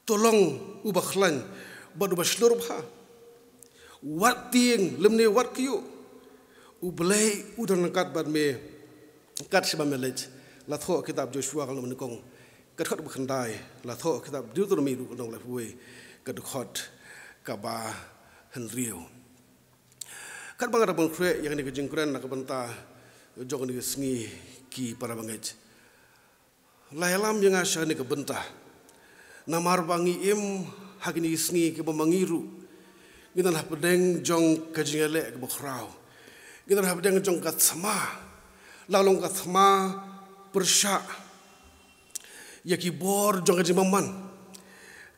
To long uba khlaiñ bad uba shlur bha. Wat tieng lymne wat kyiuh, U Blei u don ryngkat bad me kat shaba me leit. La thoh kitab Joshua ka lynnong nyngkong ka dkhot ba khyndai, la thoh kitab Deuteronomy ruh ka lynnong laiphew wei ka dkhot kaba hynriew. Katba nga dang pynkhreh ïa kane ka jingkren na ka bynta jong kane ka sngi, ki para bangeit, la ïalam ïa nga sha kane ka bynta namar ba ngi im ha kine ki sngi kiba ma ngi ruh ngi don hapdeng jong ka jingïaleh kaba khraw. Ngi don hapdeng jong ka thma, la long ka thma pyrshah ïa ki bor jong ka jingbymman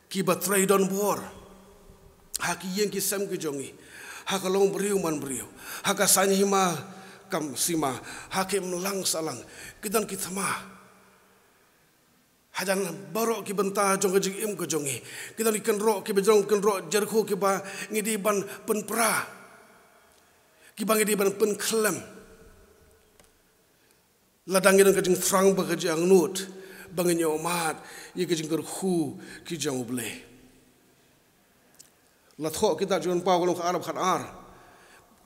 kiba trei don bor ha ki ïing ki sem ki jong ngi, ha ka longbriew manbriew, ha ka saiñ hima kam sima, ha ka imlang sahlang. Ki don ki thma hajan baroh ki bynta jong ka jingim ka jong ngi. Ki don ki kynroh kiba jong kynroh Jerikho kiba ngi dei ban pynpra, kiba ngi dei ban pynkhyllem. Lada ngi don ka jingthrang bad ka jingangnud ba ngin ïohmad ïa ka jingkyrkhu ki jong U Blei. La thoh kitab Johannes Paul ka lynnong khatar bad khatar,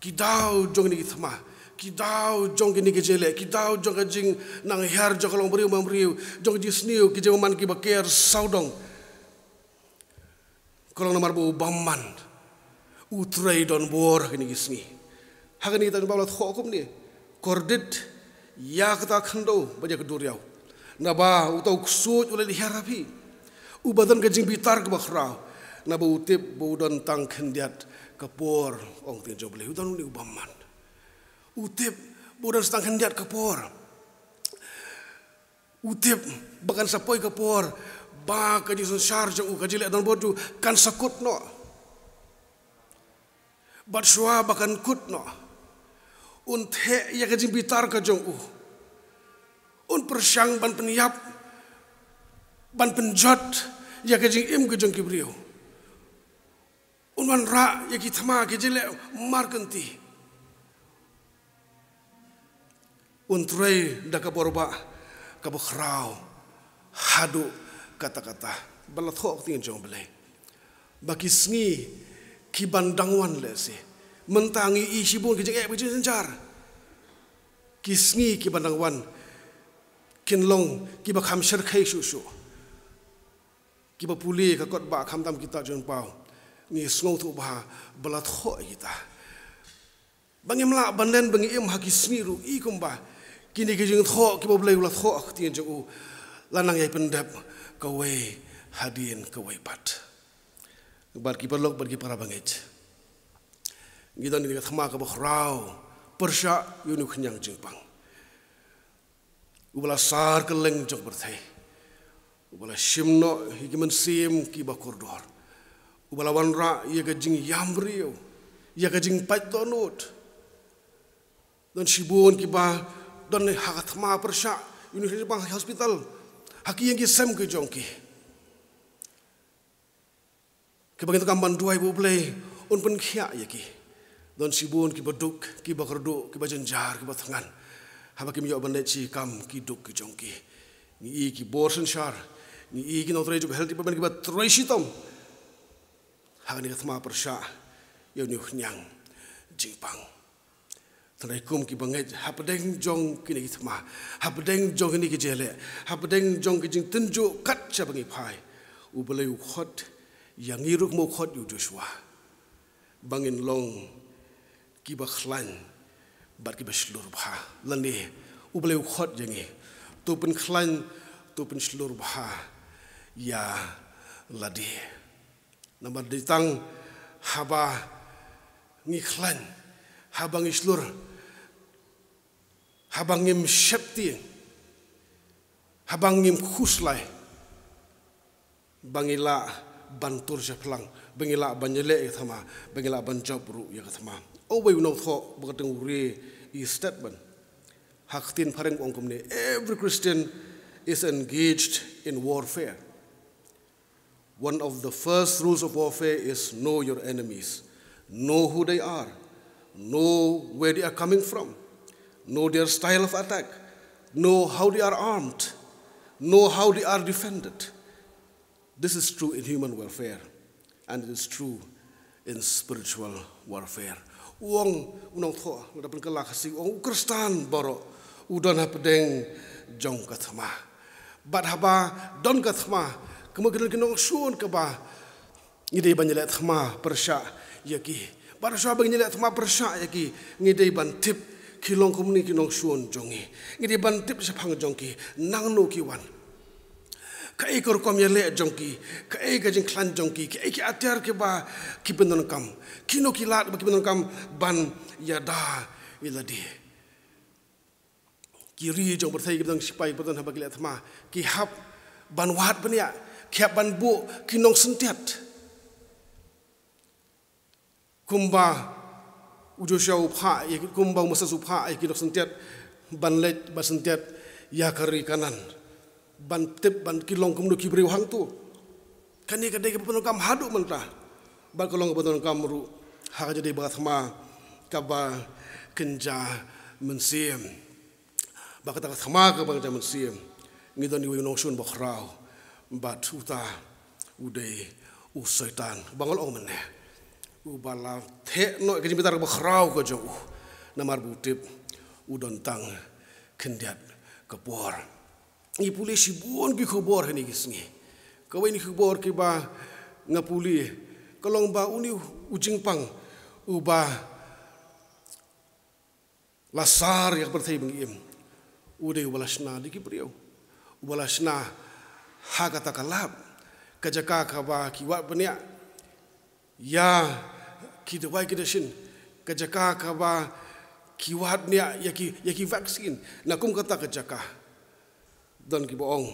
ki daw jong kine ki thma, ki daw jong kine ki jingïaleh, ki daw jong ka jingnang hiar jong ka longbriew manbriew, jong ka jingsniew, ki jingbymman kiba ker sawdong. Ka long namar ba u bymman u trei don bor ha kine ki sngi. Ha kane ka kitab Johannes Paul la thoh kumne: Kordit ïa kata ka khyndew bad ïa ka duriaw, naba uta u ksuid u la leit hiar ha phi, uba don ka jingbitar kaba khraw, naba u tip ba u don tang khyndiat ka por, ong ktien jong U Blei. U don une u bymman, u tip ba u don tang khyndiat ka por. U tip ba kan sa poi ka por ba ka jingsynshar jong u, ka jingleh don bor jong u kan sa kut noh. Bad shuwa ba kan kut noh, un theh ïa ka jingbitar ka jong u, un pyrshang ban pynïap, ban pynjot ïa ka jingim ka jong ki briew. Un wanrah ïa ki thma, ki jingleh markynti. Un trei da ka bor bah kaba khraw haduh Kata kata ba la thoh ka ktien jong U Blei ba ki sngi ki ban dang wan lehse. Mynta ngi i shibun ki jingeh ba jynjar. Ki sngi ki ban dang wan kin long ki ba kham shyrkhei shuh shuh. Ki ba pule ka kot ba kham tam kita jong paw, ngi sngewthuh ba ba la thoh ïa kita. Ba ngim lah ban len ba ngi im ha ki sngi ruh i kumba kine ki jingthoh ki ba U Blei u la thoh ha ka ktien jong u la nang ïai pyndep kawei hadien kawei pat. Bad ki paralok bad ki para bangeit, ngi don ïa ka thma ka ba khraw pyrshah ïa une u khñiang jingpang. U ba la sar kylleng jong ka pyrthei. U ba la shim noh ïa ki mynsiem ki ba kordor. U ba la wanrah ïa ka jingïam briew, ïa ka jingpait dohnud. Don shibun ki ba don ha ka thma pyrshah ïa une u khñiang jingpang ha hospital, ha ki ïing ki sem ki jong ki. Ki ba ngin donkam ban duwai ba U Blei un pynkhiah ïa ki. Don shibun ki ba duk, ki ba kyrduh, ki ba jynjar, ki ba thngan. Haba kim ïoh ban leit shi kam ki duk ki jong ki. Ngi i ki bor synshar, ngi i ki nongtrei jong ka health department ki ba trei shitom ha kane ka thma pyrshah ïa une u khñiang jingpang. Tang kum ki bangeit, hapdeng jong kine ki thma, hapdeng jong kine ki jingeh, hapdeng jong ki jingtynjuh kat shaba ngi phai, U Blei u khot ïa ngi ruh kum u khot ïa u Joshua ba ngin long ki ba khlaiñ bad ki ba shlur bha. Lane U Blei u khot ïa ngi, to pynkhlaiñ, to pynshlur bha ïa lade. Namar dei tang haba ngi khlaiñ, haba ngi shlur, haba ngim sheptieng, haba ngim khuslai, ba ngi lah ban tur shaphrang, ba ngi lah ban ïaleh ïa ka thma, ba ngi lah ban jop ruh ïa ka thma. Uwei u nongthoh ba ka dang u re i statement ha ka ktien phareng, ong kumne: Every Christian is engaged in warfare. One of the first rules of warfare is know your enemies. Know who they are. Know where they are coming from. Know their style of attack. Know how they are armed. Know how they are defended. This is true in human warfare, and it is true in spiritual warfare. U ong u nongthoh, ngi da pynkylla Khasi, u ong u Khristan baroh u don hapdeng jong ka thma. Bad haba don ka thma, ka mut ki don ki nongshun kaba ngi dei ban ïaleh thma pyrshah ïa ki. Bad shuwa ba ngi ïaleh thma pyrshah ïa ki, ngi dei ban tip ki long kumne ki nongshun jong ngi. Ngi dei ban tip shaphang jong ki, nangno ki wan, kaei ka rukom ïaleh jong ki, kaei ka jingkhlaiñ jong ki, kaei ki atiar kiba ki pyndonkam, kino ki lad ba ki pyndonkam ban ïada ïa lade. Ki ri jong pyrthei ki ba don sipai, ba don haba ki leh thma, ki hap ban wad bniah, ki hap ban buh ki nongsyntiat. Kumba u Joshua u phah ïa ki, kumba u Moses u phah ïa ki nongsyntiat ban leit ban syntiat ïa ka ri Kanaan, ban tip ban ki long kumno ki briew hangto. Kane ka dei kaba pyndonkam haduh mynta, bad ka long kaba pyndonkam ruh ha ka jingdei ba ka thma kaba kynja mynsiem. Ba kata ka thma kaba kynja mynsiem, ngi don iwei i nongshun bakhraw, bad uta u dei u Soitan, ba nga la ong mynne, uba la theh noh ïa ka jingbitar bakhraw ka jong u. Namar ba u tip u don tang khyndiat ka por. Ngi pule shibun ki khubor ha kine ki sngi. Kawei na ki khubor kiba nga pule ka long ba une u jingpang uba la sar ïa ka pyrthei ba ngi im, u dei uba la shna da ki briew, uba la shna ha kata ka lad, ka jaka kaba ki wad bniah ïa ki dawai ki dashin, ka jaka kaba ki wad bniah ïa ki, ïa ki vaccine. Na kum kata ka jaka don kiba ong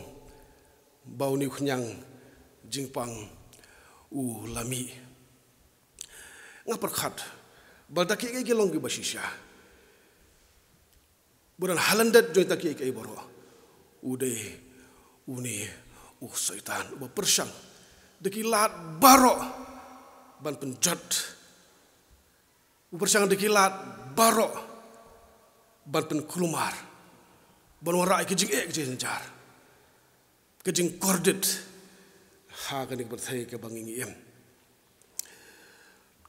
ba une u khñiang jingpang u la mih. Nga pyrkhat ba da kiei kiei ki long kiba shisha, ba don ha lyndet jong kita kiei kiei baroh u dei une u Soitan uba pyrshang da ki lad baroh ban pynjot. U pyrshang da ki lad baroh ban pynkulmar, ban wanrah ïa ka jingeh ka jingjynjar, ka jingkordit, ha kane ka pyrthei kaba ngi ngi im.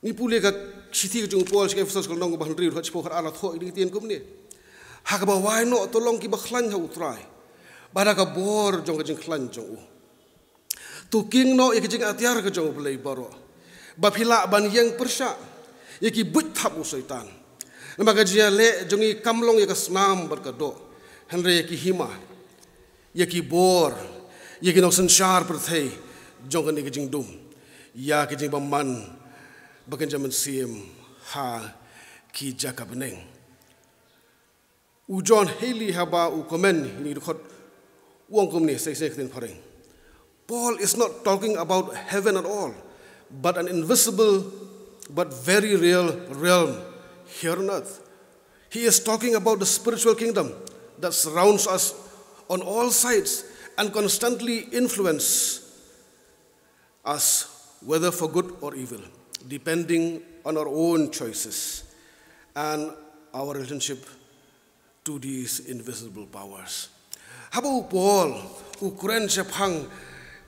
Ngi pule ka shithi ka jong u Paul sha ki Ephesos ka lynnong kaba hynriew, dkhot shiphew, khatar, la thoh ïa ki ktien kumne: Ha kaba wai noh to long kiba khlaiñ ha U Trai, bad ha ka bor jong ka jingkhlaiñ jong u to kieng noh ïa ka jingatiar ka jong U Blei baroh, ba phi lah ban ïeng pyrshah ïa ki buit thap u Soitan. Namar ka jingïaleh jong ngi kam long ïa ka snam bad ka doh, hynrei ïa ki hima, ïa ki bor, ïa ki nongsynshar pyrthei jong kane ka jingdum, ïa ki jingbymman ba kynja mynsiem ha ki jaka bneng. U John Halley, haba u comment ïa kine ki dkhot, u ong kumne, sa ïa kine ki ktien phareng: Paul is not talking about heaven at all, but an invisible but very real realm here on earth. He is talking about the spiritual kingdom that surrounds us on all sides and constantly influences us, whether for good or evil, depending on our own choices and our relationship to these invisible powers. Haba u Paul u kren shaphang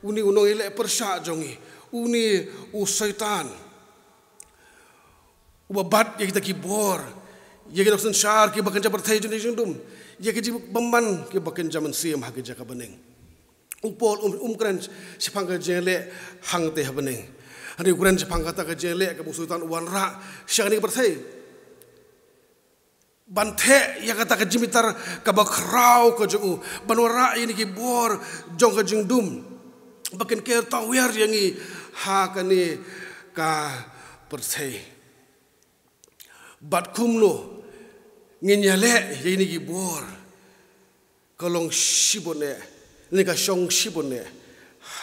une u nongïaleh pyrshah jong ngi, une u Soitan, uba bat ïa kita ki bor, ïa ki nongsynshar kiba kynja pyrthei jong ka jingdum, ïa ki jingbymman kiba kynja mynsiem ha ki jaka bneng, u Paul um, um kren shaphang ka jingïaleh hangtei ha bneng. Hynrei u kren shaphang kata ka jingïaleh kaba u Soitan u wanrah sha kane ka pyrthei ban theh ïa kata ka jingbitar kaba khraw ka jong u, ban wanrah ïa kine ki bor jong ka jingdum ba kin ker tawiar ïa ngi ha kane ka pyrthei. Bad kumno ngin ïaleh ïa kine ki bor? Ka long shibun eh, ne ka shong shibun eh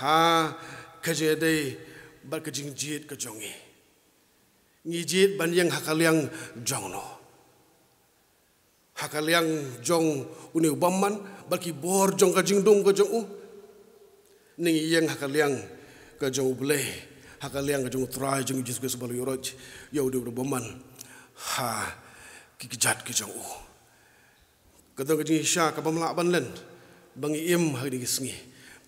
ha ka jingïadei bad ka jingjied ka jong ngi. Ngi jied ban ïeng ha ka liang jong no? Ha ka liang jong une u bymman bad ki bor jong ka jingdum ka jong u, ne ngi ïeng ha ka liang ka jong U Blei, ha ka liang ka jong U Trai jong ngi Jisu Khrist uba la ïaroh ïa u dei uba bymman ha ki kjat ki jong u? Ka don ka jingshisha kaba ym lah ban len ba ngi im ha kine ki sngi,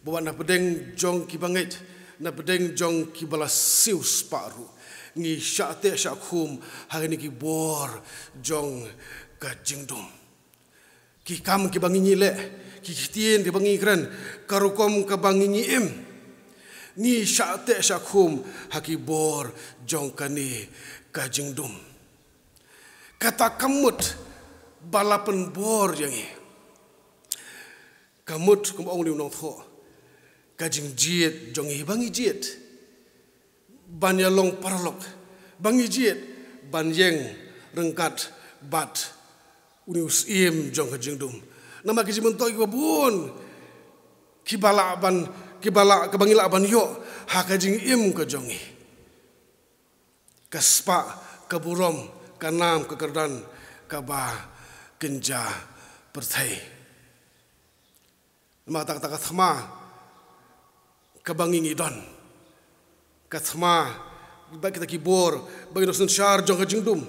ba wat na pdeng jong kiba ngeit, na pdeng jong kiba la siewspah ruh, ngi shah teh shah khum ha kine ki bor jong ka jingdum. Ki kam kiba ngi ngi leh, ki ktien kiba ngi kren, ka rukom kaba ngi ngi im, ngi shah teh shah khum ha ki bor jong kane ka jingdum. Kata ka mut ba la pynbor ïa ngi. Ka mut, kumba ong une u nongthoh, ka jingjied jong ngi, ba ngi jied ban ïalong paralok, ba ngi jied ban ïeng ryngkat bad une u Syiem jong ka jingdum. Namar ki jingmyntoi kiba bun kiba lah ban, kiba lah, kaba ngi lah ban ïoh ha ka jingim ka jong ngi. Ka spah, ka burom, ka nam, ka kyrdan kaba kynja pyrthei. Namar kata, kata ka thma kaba ngi ngi don, ka thma ba kita ki bor, ba ki nongsynshar jong ka jingdum,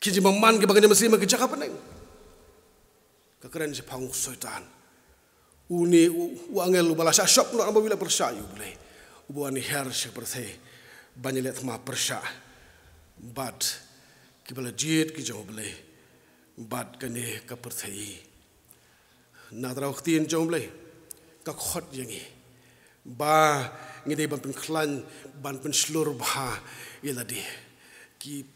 ki jingbymman kiba kynja mynsiem ha ki jaka bneng, ka kren shaphang u Soitan. Une u, u angel uba la shah shop noh namar ba u ïaleh pyrshah ïa U Blei, uba wan hiar sha ka pyrthei ban ïaleh thma pyrshah bad kiba la jied ki jong U Blei bad kane ka pyrthei. Na ka daw ka ktien jong U Blei ka khot ïa ngi ba ngi dei ban pynkhlaiñ, ban pynshlur bha ïa lade. Ki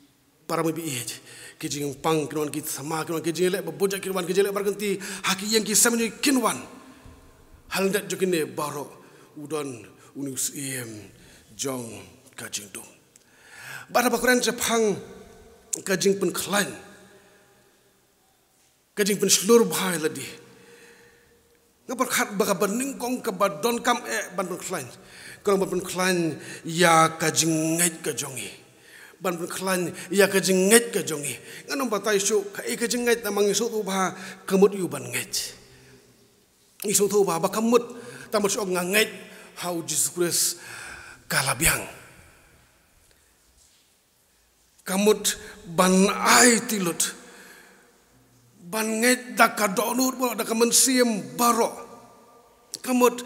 para mawbah ïeit, ki jingpang kin wan, ki thma kin wan, ki jingïaleh ba bujat kin wan, ki jingïaleh ba kynti ha ki ïing ki sem kin wan. Ha lyndet jong kine baroh u don une u Syiem jong ka jingdum. Bad haba kren shaphang ka jingpynkhlaiñ, ka jingpynshlur bha ïa lade, nga pyrkhat ba kaba nyngkong kaba donkam eh ban pynkhlaiñ, ka long ban pynkhlaiñ ïa ka jingngeit ka jong ngi. Ban pynkhlaiñ ïa ka jingngeit ka jong ngi. Ngan ym batai shuh kaei ka jingngeit, namar ngi sngewthuh bha ka mut ïa u ban ngeit. Ngi sngewthuh bha ba ka mut tang ban shu ong nga ngeit ha u Jisu Khrist ka la biang. Ka mut ban aiti lut, ban ngeit da ka dohnud baroh, da ka mynsiem baroh. Ka mut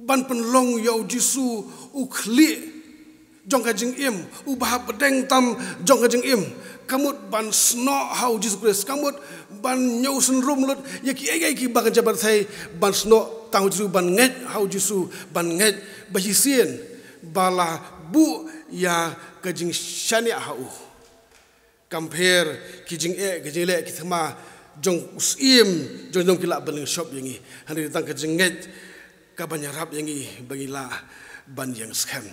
ban pynlong ïa u Jisu u khlieh jong ka jingim, uba hapdeng tam jong ka jingim. Ka mut ban snoh ha u Jisu Khrist, ka mut ban ñiew synrum lut ïa kiei kiei kiba kan jia ban thei, ban snoh tang ha u Jisu, ban ngeit ha u Jisu, ban ngeit ba shisien ba la buh ïa ka jingshaniah ha u. Kam pher ki jingeh, ki jingleh, ki thma jong u syiem jong jong ki lah ban lyngshop ïa ngi. Hynrei tang ka jingngeit kaban ïarap ïa ngi ba ngi lah ban ïeng skhem.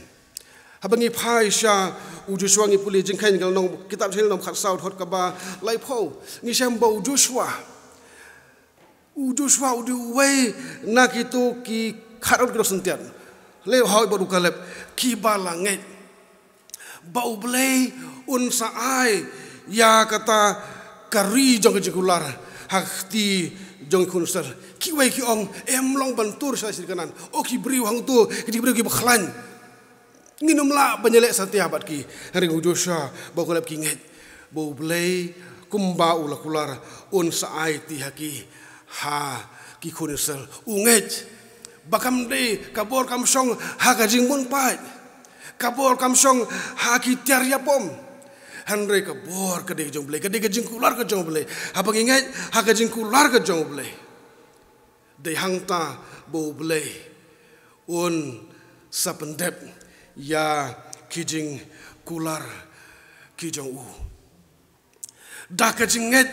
Haba ngi phai sha u Joshua, ngi pule Jingkheiñ ka lynnong, kitab Jingkheiñ lynnong khatsaw, dkhot kaba laiphew, ngi shem ba u Joshua, u Joshua u dei uwei na kito ki khatar ki doh syntiat, leh hoi bad u Kaleb, kiba la ngeit ba U Blei un sa ai ïa kata ka ri jong ka jingkular ha ka kti jong ki khun Israel. Kiwei ki ong, em long ban tur sha shi Kanaan. O ki briew hangto, ki briew kiba khlaiñ. Ngin ym lah ban ïaleh satia bad ki. Hynrei u Joshua bad u Kaleb ki ngeit ba U Blei kumba u la kular un sa aiti ha ki, ha ki khun Israel. U ngeit ba kam dei, ka bor kam shong ha ka jingmunpaid, ka bor kam shong ha ki tiar ïapom. Hynrei ka bor ka dei ka jong U Blei, ka dei ka jingkular ka jong U Blei. Haba ngi ngeit ha ka jingkular ka jong U Blei, dei hangta ba U Blei un sa pyndep ïa ki jingkular ki jong u. Da ka jingngeit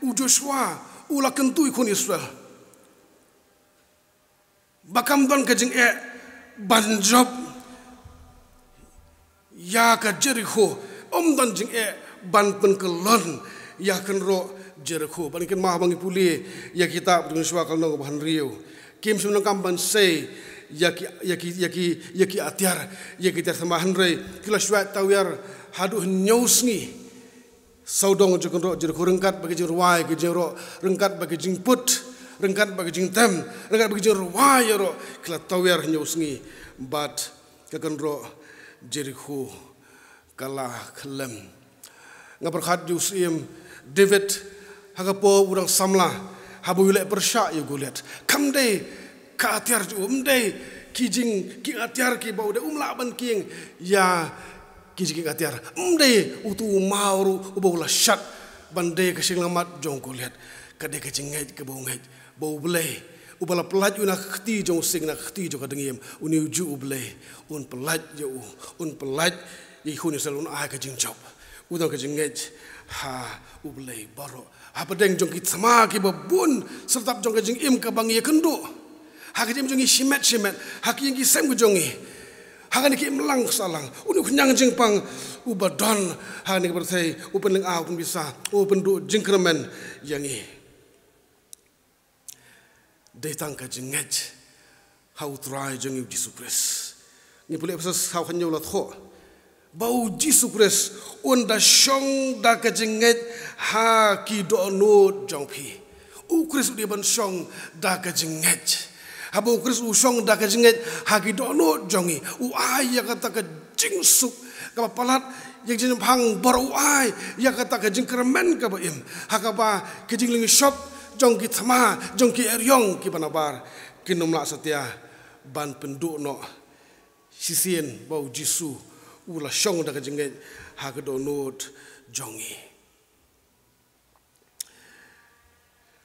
u Joshua u la kyntu ïa ki khun Israel ba kam don ka jingeh ban jop ïa ka Jerikho, ym don jingeh ban pynkyllon ïa ka kynroh Jerikho. Ban kynmaw ba ngi pule ïa kitab Joshua ka lynnong ba hynriew, kim shym nang kam ban sei ïa ki, ïa ki, ïa ki, ïa ki atiar, ïa ki tiar thma, hynrei ki la shwa tawiar haduh hynñiew sngi sawdong jong ka kynroh Jerikho, ryngkat bad ki jingrwai ki jingïaroh, ryngkat bad ki jingput, ryngkat bad ki jingtem, ryngkat bad ki jingrwai ïaroh, ki la tawiar hynñiew sngi bad ka kynroh Jerikho ka la khyllem. Nga pyrkhat ïa u syiem David ha ka por u dang samla haba u leh pyrshah ïa u Goliath. Kam dei ka atiar jong u, ym dei ki jing, ki atiar kiba u dei, um lah ban kieng ïa ki jing ki atiar. Ym dei utu u maw ruh uba u la shat ban dei ka shyllangmat jong u Goliath. Ka dei ka jingngeit kaba u ngeit ba U Blei uba la pyllait u na ka kti jong u sing, na ka kti jong ka dngiem, une ujuh U Blei un pyllait ïa u, un pyllait ïa ki khun Israel, un ai ka jingjop. U don ka jingngeit ha U Blei baroh hapdeng jong ki thma kiba bun, syrtap jong ka jingim kaba ngi ïakynduh, ha ka jingim jong ngi shimet shimet, ha ki ïing ki sem ki jong ngi, ha kane ka imlang ka sahlang. Une u khñiang jingpang uba don ha kane ka pyrthei u pynlyngngoh, u pynbisa, u pynduh jingkyrmen ïa ngi. Dei tang ka jingngeit ha U Trai jong ngi U Jisu Khrist. Ngi pule Ephesos saw, hynñiew la thoh ba U Jisu Khrist un da shong da ka jingngeit ha ki dohnud jong phi. U Khrist u dei ban shong da ka jingngeit. Haba U Khrist u shong da ka jingngeit ha ki dohnud jong ngi, u ai ïa kata ka jingsuk kaba palat, ïa ka jingpang bor, u ai ïa kata ka jingkyrmen kaba im, ha kaba ka jinglyngshop jong ki thma, jong ki eriong kiba nabar, kin ym lah satia ban pynduh noh, shisien ba U Jisu u la shong da ka jingngeit ha ka dohnud jong ngi.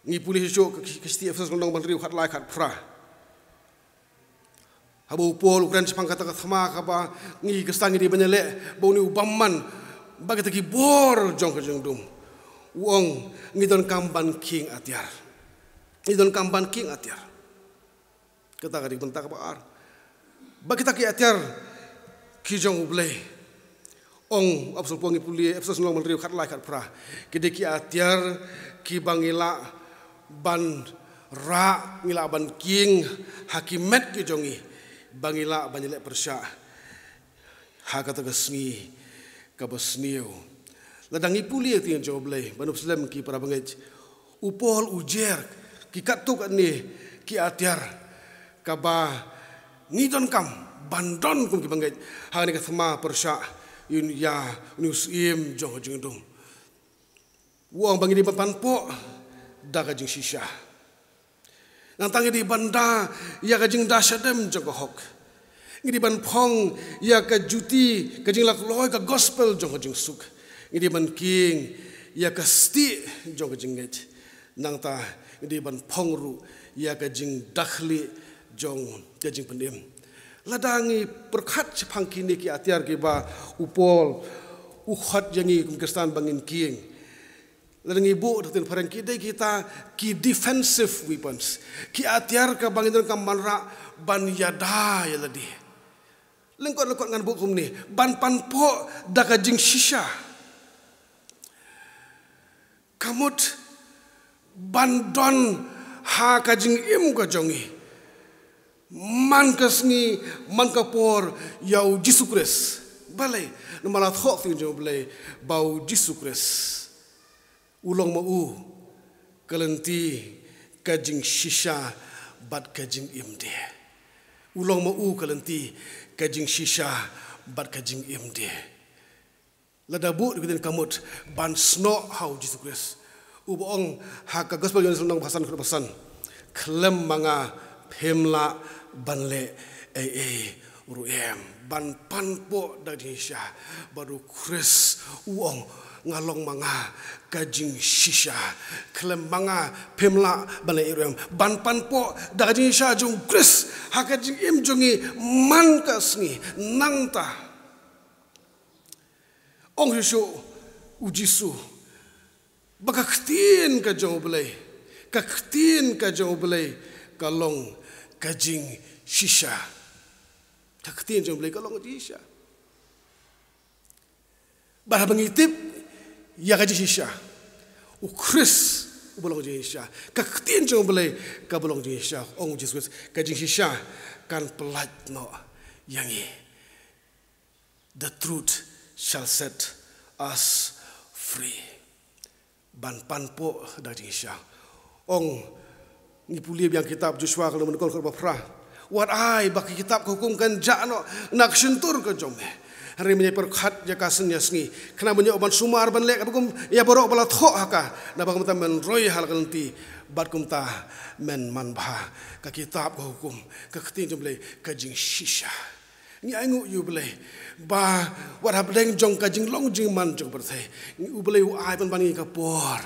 Ngi pule shuh shuh ka, ka shithi Ephesos lynnong ba hynriew, khatlai, khatphra. Haba u Paul u kren shaphang kata ka thma kaba ngi Khristan ngi dei ban ïaleh, ba une u bymman bad kita ki bor jong ka jingdum, u ong ngi donkam ban kieng atiar. Ngi donkam ban kieng atiar. Kata ka dei ka bynta kaba ar. Bad kita ki atiar ki jong U Blei. Ong u Apostol Paul, ngi pule Ephesos lynnong ba hynriew, khatlai, khatphra. Ki dei ki atiar kiba ngi lah ban rah, ngi lah ban kieng ha ki met ki jong ngi, ba ngi lah ban ïaleh pyrshah ha kata ka sngi kaba sniew. Lada ngi pule ïa ka ktien jong U Blei, ban ym slem ki para bangeit, u Paul u jer ki katto katne ki atiar kaba ngi donkam ban don kum ki bangeit ha kane ka thma pyrshah ïa une, ïa une u syiem jong ka jingdum. U ong ba ngi dei ban panpoh da ka jingshisha. Nangta ngi dei ban da ïa ka jingda shadem jong ka hok. Ngi dei ban phong ïa ka juti, ka jinglakloi, ka gospel jong ka jingsuk. Ngi dei ban kieng ïa ka stieh jong ka jingngeit. Nangta ngi dei ban phong ruh ïa ka jingdakhlieh jong ka jingpynim. Lada ngi pyrkhat shaphang kine ki atiar kiba u Paul u khot ïa ngi kum Khristan ba ngin kieng, lada ngi buh da ka ktien phareng, ki dei kita ki defensive weapons, ki atiar kaba ngin donkam ban rah ban ïada ïa lade. Lyngkot lyngkot ngan buh kumne: ban panpoh da ka jingshisha. Ka mut ban don ha ka jingim ka jong ngi man ka sngi, man ka por, ïa u Jisu Khrist. Balei? Namar la thoh ktien jong U Blei ba u Jisu Khrist u long ma u ka lynti, ka jingshisha bad ka jingim de. U long ma u ka lynti, ka jingshisha bad ka jingim de. Lada buh da ka ktien, ka mut ban snoh ha u Jisu Khrist. Uba ong ha ka Gospel Ïoannis lynnong ba san, khlem ma nga phim lah ban leh ei ei ruh em. Ban panpoh da ka jingshisha. Bad u Khrist u ong, nga long ma nga ka jingshisha. Khlem ma nga phim lah ban leh ei ei ruh em. Ban panpoh da ka jingshisha jong u Khrist ha ka jingim jong ngi man ka sngi. Nangta ong shuh shuh u Jisu ba ka ktien ka jong U Blei, ka ktien ka jong U Blei ka long ka jingshisha. Ka ktien jong U Blei ka long ka jingshisha. Bad haba ngi tip ïa ka jingshisha, u Khrist uba long jingshisha, ka ktien jong U Blei kaba long jingshisha, ong u Jisu Khrist, ka jingshisha kan pyllait noh ïa ngi. The truth shall set us free. Ban panpoh da ka jingshisha. Ong, ngi pule biang kitab Joshua ka lynnong ba nyngkong, dkhot ba phra: Wat ai ba ki kitab ka hukum kan jah noh na ka shyntur ka jong me. Hynrei men ïa pyrkhat ïa ka sien ïa sngi, khnang ban ïoh ban sumar ban leh kaba kum ïa baroh ba la thoh ha ka, naba kumta men roi ha la ka lynti bad kumta men manbha. Ka kitab ka hukum, ka ktien jong U Blei ka jingshisha. Ngi ainguh ïa U Blei ba wat hapdeng jong ka jinglong jingman jong ka pyrthei, U Blei u ai ban ban ïa ngi ka por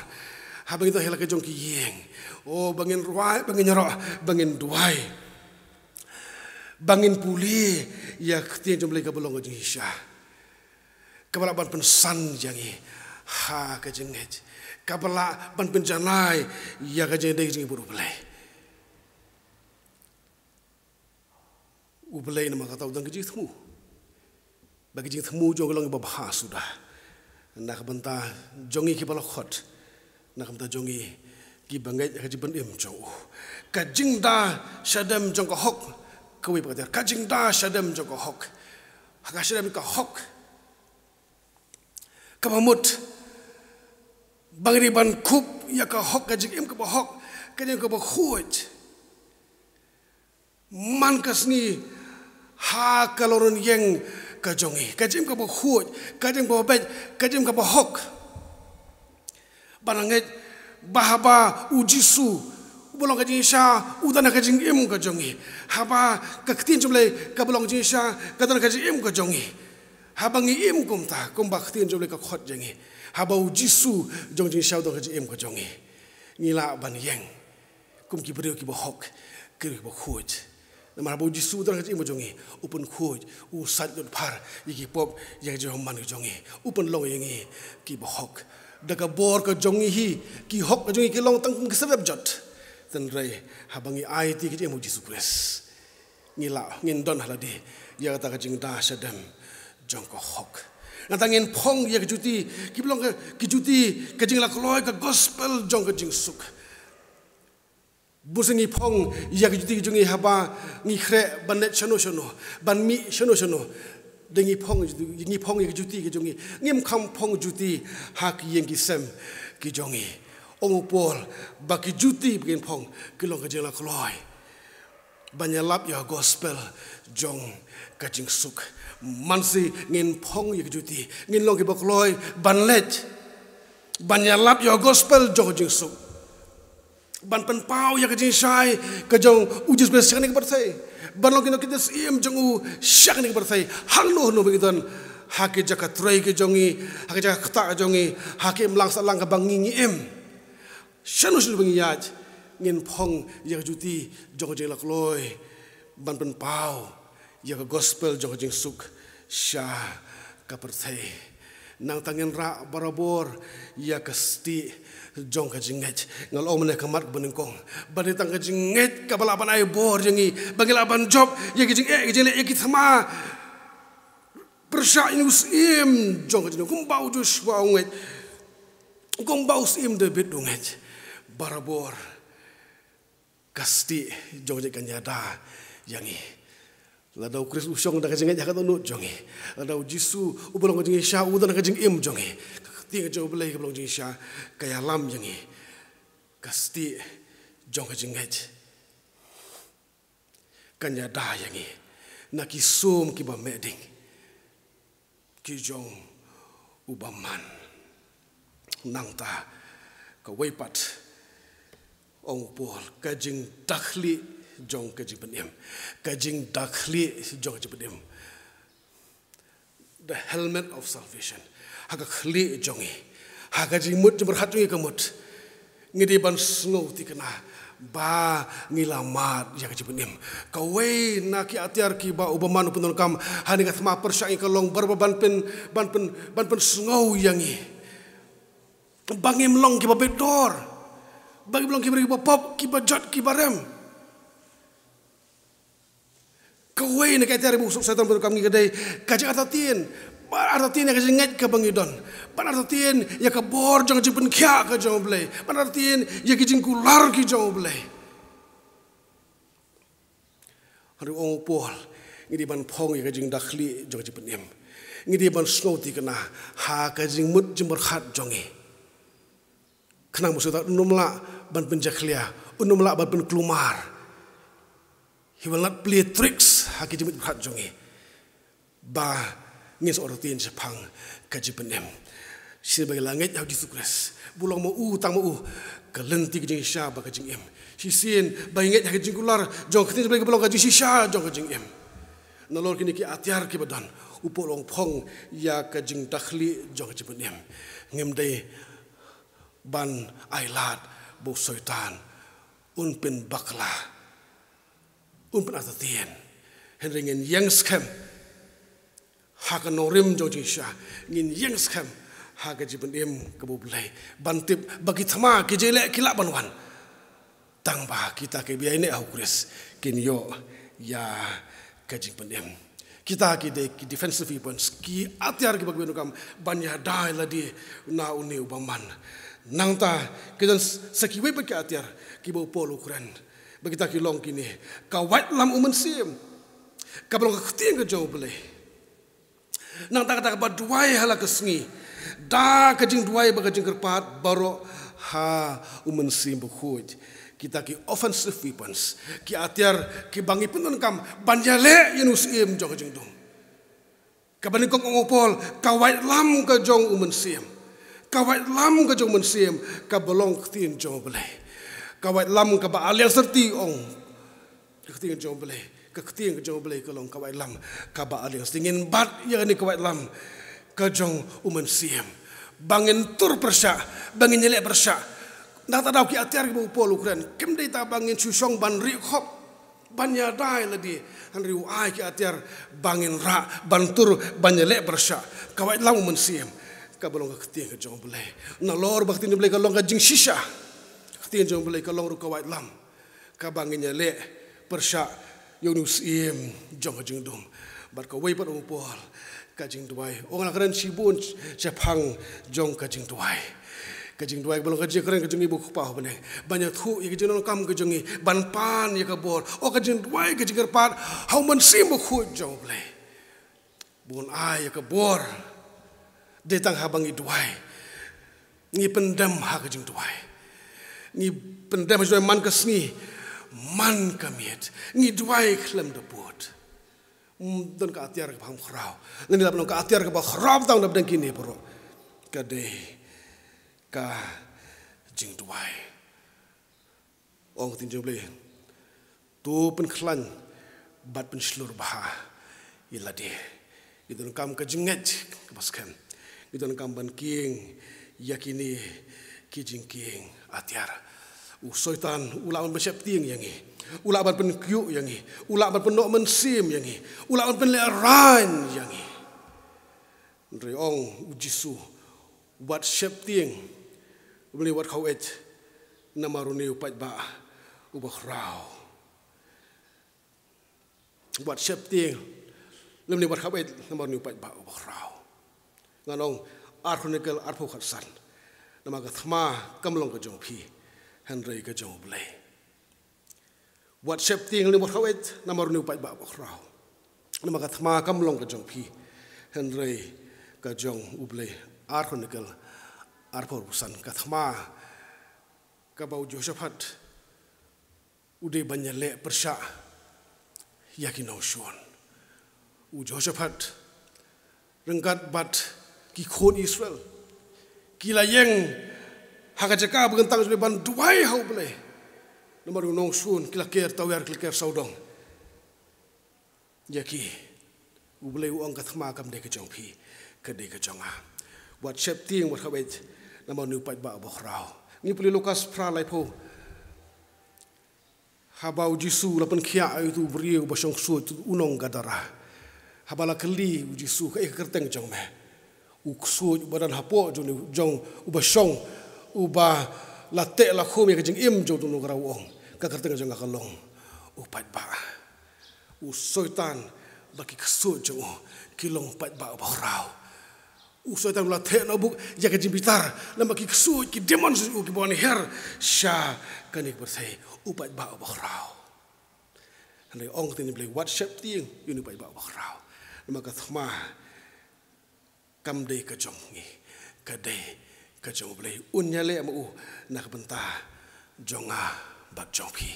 haba ngi don ha la ka jong ki ïing, o, ba ngin rwai, ba ngin ïaroh, ba ngin duwai, ba ngin pule ïa ka ktien jong U Blei kaba long ka jingshisha, kaba lah ban pynsan ïa ngi ha ka jingngeit, kaba lah ban pynjanai ïa ka jingïadei jong ngi bad U Blei. U Blei namar kata u don ka jingthmu. Ba ka jingthmu jong u ka long kaba bha suda na ka bynta jong ngi kiba la khot, na ka bynta jong ngi kiba ngeit ka jingpynim jong u. Ka jingda shadem jong ka hok, kawei pat ka atiar, ka jingda shadem jong ka hok. Ha ka shadem ka hok, kaba mut ba ngi dei ban kup ïa ka hok, ka jingim kaba hok, ka jingim kaba khuid man ka sngi ha ka longïing ka jong ngi, ka jingim kaba khuid, ka jingim kaba beit, ka jingim kaba hok. Ba ngi ngeit ba haba u Jisu uba long ka jingshisha u don ha ka jingim ka jong ngi, haba ka ktien jong U Blei kaba long ka jingshisha ka don ha ka jingim ka jong ngi, haba ngi im kumta kumba ka ktien jong U Blei ka khot ïa ngi, haba u Jisu jong ka jingshisha u don ha ka jingim ka jong ngi, ngi lah ban ïeng kum ki briew kiba hok, ki briew kiba khuid. Namar haba u Jisu u don ha ka jingim ka jong ngi, u pynkhuid, u sait lut phar ïa ki pop, ïa ka jingman ka jong ngi, u pynlong ïa ngi kiba hok. Da ka bor ka jong ngi hi, ki hok ka jong ngi ki long tang kum ki syrep jot. Hynrei haba ngi aiti ka jingim ha u Jisu Khrist, ngi lah, ngin don ha lade ïa kata ka jingda shadem jong ka hok. Nangta ngin phong ïa ki juti kiba long ka, ki juti ka jinglakloi, ka gospel jong ka jingsuk. Bun sien ngi phong ïa ki juti ki jong ngi haba ngi khreh ban leit shano shano, ban mih shano shano. Da ngi phong, ngi phong ïa ki juti ki jong ngi. Ngim kham phong juti ha ki ïing ki sem ki jong ngi. Ong u Paul ba ki juti ba ngin phong ki long ka jinglakloi ban ïalap ïa ka gospel jong ka jingsuk. Mynta ngin phong ïa ki juti, ngin long kiba kloi ban leit ban ïalap ïa ka gospel jong ka jingsuk. Ban pynpaw ïa ka jingshai ka jong u Jisu Khrist sha kane ka pyrthei. Ban long ki nongkit ïasiem jong u sha kane ka pyrthei. Hangno hangno ba ngi don, ha ki jaka trei ki jong ngi, ha ki jaka ktah ki jong ngi, ha ki imlang sahlang kaba ngi ngi im, shano shano ba ngi ïaid, ngin phong ïa ka juti jong ka jinglakloi ban pynpaw ïa ka gospel jong ka jingsuk sha ka pyrthei. Nangta ngin rah barabor ïa ka stieh jong ka jingngeit. Nga la ong mynne ha ka mat kaba nyngkong ba dei tang ka jingngeit kaba lah ban ai bor ïa ngi ba ngi lah ban jop ïa ki jingeh, ki jingleh, ïa ki thma pyrshah ïa u Syiem jong ka jingdum, kumba u Joshua u ngeit, kumba u Syiem David u ngeit. Barabor ka stieh jong ka jingngeit kan ïada ïa ngi. Lada u Khrist u shong da ka jingngeit ha ka dohnud jong ngi, lada u Jisu uba long ka jingshisha u don ha ka jingim jong ngi, ka ktien jong U Blei kaba long jingshisha ka ïalam ïa ngi. Ka stieh jong ka jingngeit kan ïada ïa ngi na ki sum kiba meh ding ki jong u bymman. Nangta kawei pat, ong u Paul, ka jingdakhlieh jong ka jingpynim. Ka jingdakhlieh jong ka jingpynim. The helmet of salvation. Ha ka khlieh jong ngi, ha ka jingmut jingpyrkhat jong ngi ka mut, ngi dei ban sngewthikna ba ngi la mad ïa ka jingpynim. Kawei na ki atiar kiba u bymman u pyndonkam ha kane ka thma pyrshah ïa ngi ka long barabor ban pyn, ban pyn, ban pynsngew ïa ngi ba ngim long kiba beit dor, ba ngim long kiba, kiba pop, kiba jot, kiba rem. Kawei na ki atiar ba u Soitan u pyndonkam ïa ngi ka dei ka jingartatien. Ban artatien ïa ka jingngeit kaba ngi don. Ban artatien ïa ka bor jong ka jingpynkhiah ka jong U Blei. Ban artatien ïa ka jingkular ka jong U Blei. Hynrei ong u Paul, ngi dei ban phong ïa ka jingdakhlieh jong ka jingpynim. Ngi dei ban sngewthikna ha ka jingmut jingpyrkhat jong ngi. Khnang ba u Soitan un ym lah ban pynjakhlia, un ym lah ban pynkulmar. He will not play tricks ha ki jingmut jingpyrkhat jong ngi ba ngin sa artatien shaphang ka jingpynim. Shisien ba ngi la ngeit ha u Jisu Khrist, ba u long ma u, tang ma u ka lynti ka jingshisha bad ka jingim. Shisien ba ngi ngeit ha ka jingkular jong ka ktien jong U Blei kaba long ka jingshisha jong ka jingim. Nalor kine ki atiar kiba don, u Paul u ong phong ïa ka jingdakhlieh jong ka jingpynim. Ngim dei ban ailad ba u Soitan un pynbakla, un pynartatien. Hynrei ngin ïeng skhem ha ka nongrim jong ka jingshisha, ngin ïeng skhem ha ka jingpynim kaba U Blei ban tip ba ki thma, ki jingleh ki lah ban wan. Tang ba kita kiba ïaineh ha u Khrist kin ïoh ïa ka jingpynim. Kita ki dei ki defensive weapons, ki atiar kiba ngi pyndonkam ban ïada ïalade na une u bymman. Nangta ki don sa kiwei pat ki atiar kiba u Paul u kren ba kita ki long kine: ka waitlam u Mynsiem, kaba long ka ktien ka jong U Blei. Nangta kata kaba duwai ha la ka sngi da ka jingduwai bad ka jingkyrpad baroh ha u Mynsiem Bakhuid. Kita ki offensive weapons, ki atiar kiba ngi pyndonkam ban ïaleh ïa une u Syiem jong ka jingdum. Kaba nyngkong, ong u Paul, ka waitlam ka jong u Mynsiem. Ka waitlam ka jong u Mynsiem kaba long ka ktien jong U Blei. Ka waitlam kaba aliang syrti, ong ka ktien jong U Blei. Ka ktien ka jong U Blei ka long ka waitlam kaba aliang syrti. Ngin bat ïa kane ka waitlam ka jong u Mynsiem ba ngin tur pyrshah, ba ngin ïaleh pyrshah. Nangta daw ki atiar kiba u Paul u kren kim dei tang ba ngin shu shong ban rieh khop, ban ïada ïalade, hynrei u ai ki atiar ba ngin rah ban tur, ban ïaleh pyrshah. Ka waitlam u Mynsiem kaba long ka ktien ka jong U Blei. Nalor ba ka ktien jong U Blei ka long ka jingshisha, ka ktien jong U Blei ka long ruh ka waitlam kaba ngin ïaleh pyrshah ïa une u Syiem jong ka jingdum. Bad kawei pat, ong u Paul, ka jingduwai. Ong, nga la kren shibun shaphang jong ka jingduwai. Ka jingduwai kaba long ka jingkren ka jong ngi, bad u Kpa uba ha bneng, ban ïathuh ïa ka jingdonkam ka jong ngi, ban pan ïa ka bor. Ong, ka jingduwai, ka jingkyrpad ha u Mynsiem Bakhuid jong U Blei ba un ai ïa ka bor. Dei tang haba ngi duwai, ngi pyndem ha ka jingduwai. Ngi pyndem ha ka jingduwai man ka sngi, man ka miet. Ngi duwai khlem da pud. Ym don ka atiar kaba kham khraw. Ngi lah ban ong ka atiar kaba khraw tang na pdeng kine baroh ka dei ka jingduwai. Ong ka ktien jong U Blei, to pynkhlaiñ bad pynshlur bha ïa lade. Ngi donkam ka jingngeit kaba skhem. Ngi donkam ban kieng ïa kine ki jingkieng atiar. U Soitan u lah ban pynsheptieng ïa ngi, u lah ban pynkhiuh ïa ngi, u lah ban pynnoh mynsiem ïa ngi, u lah ban pynlehraiñ ïa ngi. Hynrei ong U Jisu, wat sheptieng lymne wat khaw-eit, namar une u paidbah uba khraw. Wat sheptieng lymne wat khaw-eit, namar une u paidbah uba khraw. Ngan ong, Ar Chronicle arphew khatsan, namar ka thma kam long ka jong phi, hynrei ka jong U Blei. Wat sheptieng lymne wat khaw-eit, namar une u paidbah uba khraw. Namar ka thma kam long ka jong phi, hynrei ka jong U Blei. Ar Chronicle arphew khatsan, ka thma kaba u Jehoshaphat u dei ban ïaleh pyrshah ïa ki nongshun. U Jehoshaphat ryngkat bad ki khun Israel ki la ïeng ha ka jaka ba kyntang jong U Blei ban duwai ha U Blei. Namar u nongshun ki la ker tawiar, ki la ker sawdong ïa ki. U Blei u ong, ka thma kam dei ka jong phi, ka dei ka jong nga. Wat sheptieng, wat khaw-eit, namar une u paidbah uba khraw. Ngi pule Lukas phra laiphew. Haba U Jisu u la pynkhiah ïa utu u briew uba shong ksuid, u nong Gadara. Haba la kylli U Jisu, kaei ka kyrteng jong me, u ksuid uba don hapoh jong, jong uba shong, uba la teh la khum ïa ka jingim jong utu u nongkynrad, u ong, ka kyrteng jong nga ka long u paidbah. U Soitan bad ki ksuid jong u ki long paidbah uba khraw. U Soitan u la theh noh buk ïa ka jingbitar, namar ki ksuid, ki demon jong u kiba wan hiar sha kane ka pyrthei, u paidbah uba khraw. Hynrei ong ka ktien U Blei, wat sheptieng ïa une u paidbah uba khraw, namar ka thma kam dei ka jong ngi, ka dei ka jong U Blei. Un ïaleh ma u na ka bynta jong nga bad jong phi.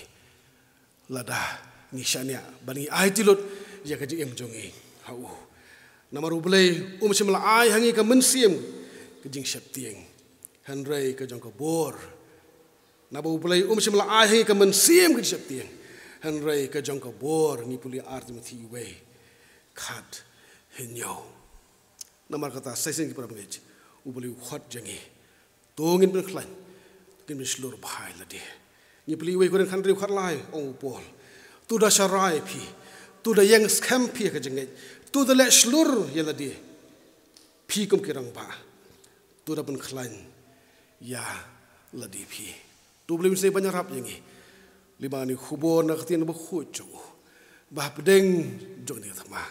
Lada ngi shaniah bad ngi aiti lut ïa ka jingim jong ngi ha u. Namar U Blei um shym la ai ha ngi ka mynsiem ka jingsheptieng, hynrei ka jong ka bor. Naba U Blei um shym la ai ha ngi ka mynsiem ka jingsheptieng, hynrei ka jong ka bor. Ngi pule Ar Timothi wei, khat hynñiew. Namar kata, sa shisien ki para bangeit, U Blei u khot jong ngi, to ngin pynkhlaiñ, ngin pynshlur bha ïa lade. Ngi pule wei Korinth hynriew khatlai, ong u Paul, to da sharai phi, to da ïeng skhem phi ha ka jingngeit, to da leh shlur ïa lade phi kum ki rangbah, to da pynkhlaiñ ïa lade phi. To U Blei un sa ban ïarap ïa ngi lyngba kane ka khubor na ka ktien bakhuid jong u, ba hapdeng jong kane ka thma,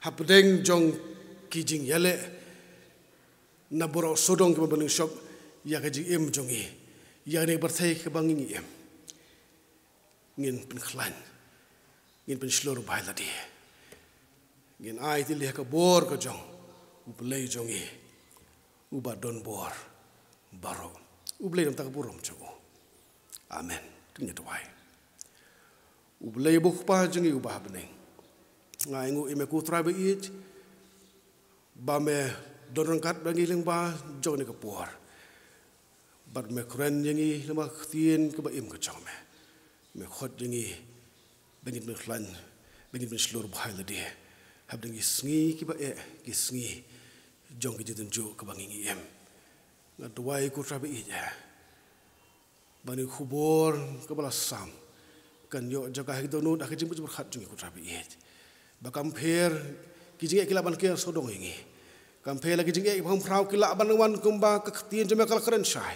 hapdeng jong ki jingïaleh na baroh sawdong kiba bym shop ïa ka jingim jong ngi, ïa kane ka pyrthei kaba ngi im, ngin pynkhlaiñ, ngin pynshlur bha ïa lade. Ngin aiti leh ha ka bor ka jong U Blei jong ngi, uba don bor baroh. U Blei un ai ïa ka burom jong u. Amen. To ngin duwai. U Blei uba U Kpa jong ngi uba ha bneng, nga ainguh ïa me ko Trai ba ïeit, ba me don ryngkat bad ngi lyngba jong kane ka por. Bad me kren ïa ngi lyngba ka ktien kaba im ka jong me. Me khot ïa ngi ba ngin pynkhlaiñ, ba ngin pynshlur bha ïa lade hapdeng ki sngi kiba eh, ki sngi jong ka jingtynjuh kaba ngi im. Nga duwai ko Trai ba ïeit, ba kane ka khubor kaba la sam kan ïoh jaka ha ki dohnud, ha ka jingpyrkhat jong ngi ko Trai ba ïeit, ba kam pher ki jingeh ki lah ban ker sawdong ïa ngi. Kam pher la ki jingeh kiba kham khraw ki lah ban wan kumba ka ktien jong me ka la kren shai.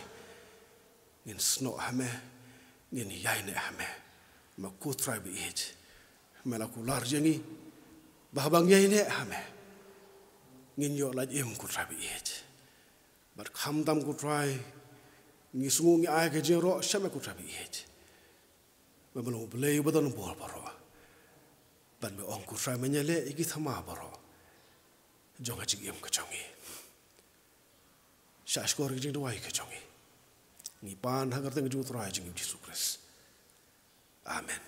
Ngin snoh ha me, ngin ïaineh ha me, ma ko Trai ba ïeit. Me la kular ïa ngi ba haba ngi ïaineh ha me, ngin ïoh lait im ko Trai ba ïeit. Bad khamtam ko Trai, ngi sngew ngi ai ka jingïaroh sha me ko Trai ba ïeit, ba me long U Blei uba don bor baroh. Bad me ong ko Trai men ïaleh ïa ki thma baroh jong ka jingim ka jong ngi. Sha shkor ka jingduwai ka jong ngi, ngi pan ha ka kyrteng ka jong U Trai jong ngi U Jisu Khrist. Amen.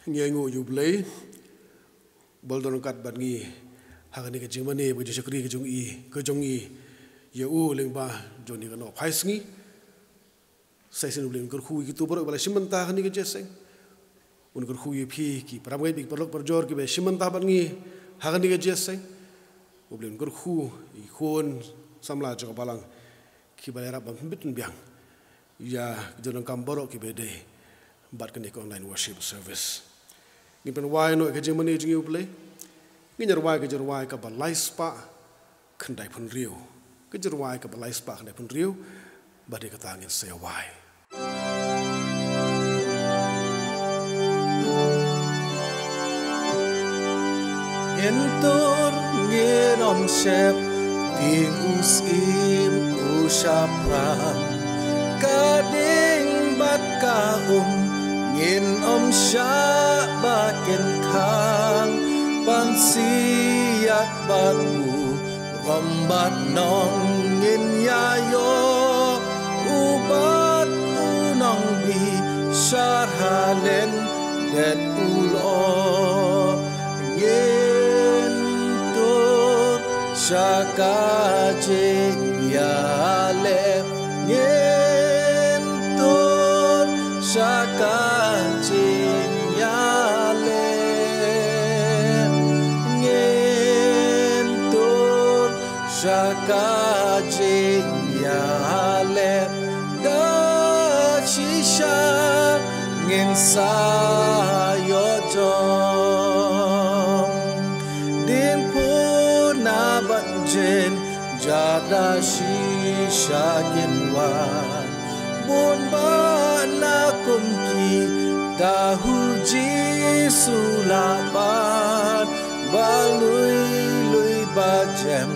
Ngi ainguh ïa U Blei ba u la don ryngkat bad ngi ha kane ka jingmane bad ka jingshakri ka jong i, ka jong ngi ïa u lyngba jong kane ka nohphai sngi. Sa shisien U Blei un kyrkhu ïa kito baroh ba la shim bynta ha kane ka jingïaseng. Un kyrkhu ïa phi ki para bangeit, ki paralok parajor kiba shim bynta bad ngi ha kane ka jingïaseng. U Blei un kyrkhu ïa ki khun samla jong ka balang kiba la ïarap ban pynbit pynbiang ïa ki jingdonkam baroh kiba dei bad kane ka online worship service. Ngin pynwai noh ïa ka jingmane jong ngi U Blei. Ngin ïa rwai ka jingrwai kaba lai spah khyndai phew hynriew. Ka jingrwai kaba lai spah khyndai phew hynriew. Bad ïa kata ngin sa ïa wai. Ngin tur, ngin ym shep, ding u syiem u shaphrang. Ka ding bad ka um ngin ym shah ba kin khang. Ban siat bad u, burom bad nong ngin ïa ïoh. U bad u nongbishar ha lyndet u lyoh. Ngin tur sha ka jingïaleh. Ngin tur sha ka jingïaleh. Ngin tur sha ka jingïaleh. Da shisha ngin sa ïoh jong. Ding puna ban jin, jada shisha kin wan. Bun ba na kum kita u Jisu la ban. Ba lui lui ba jem,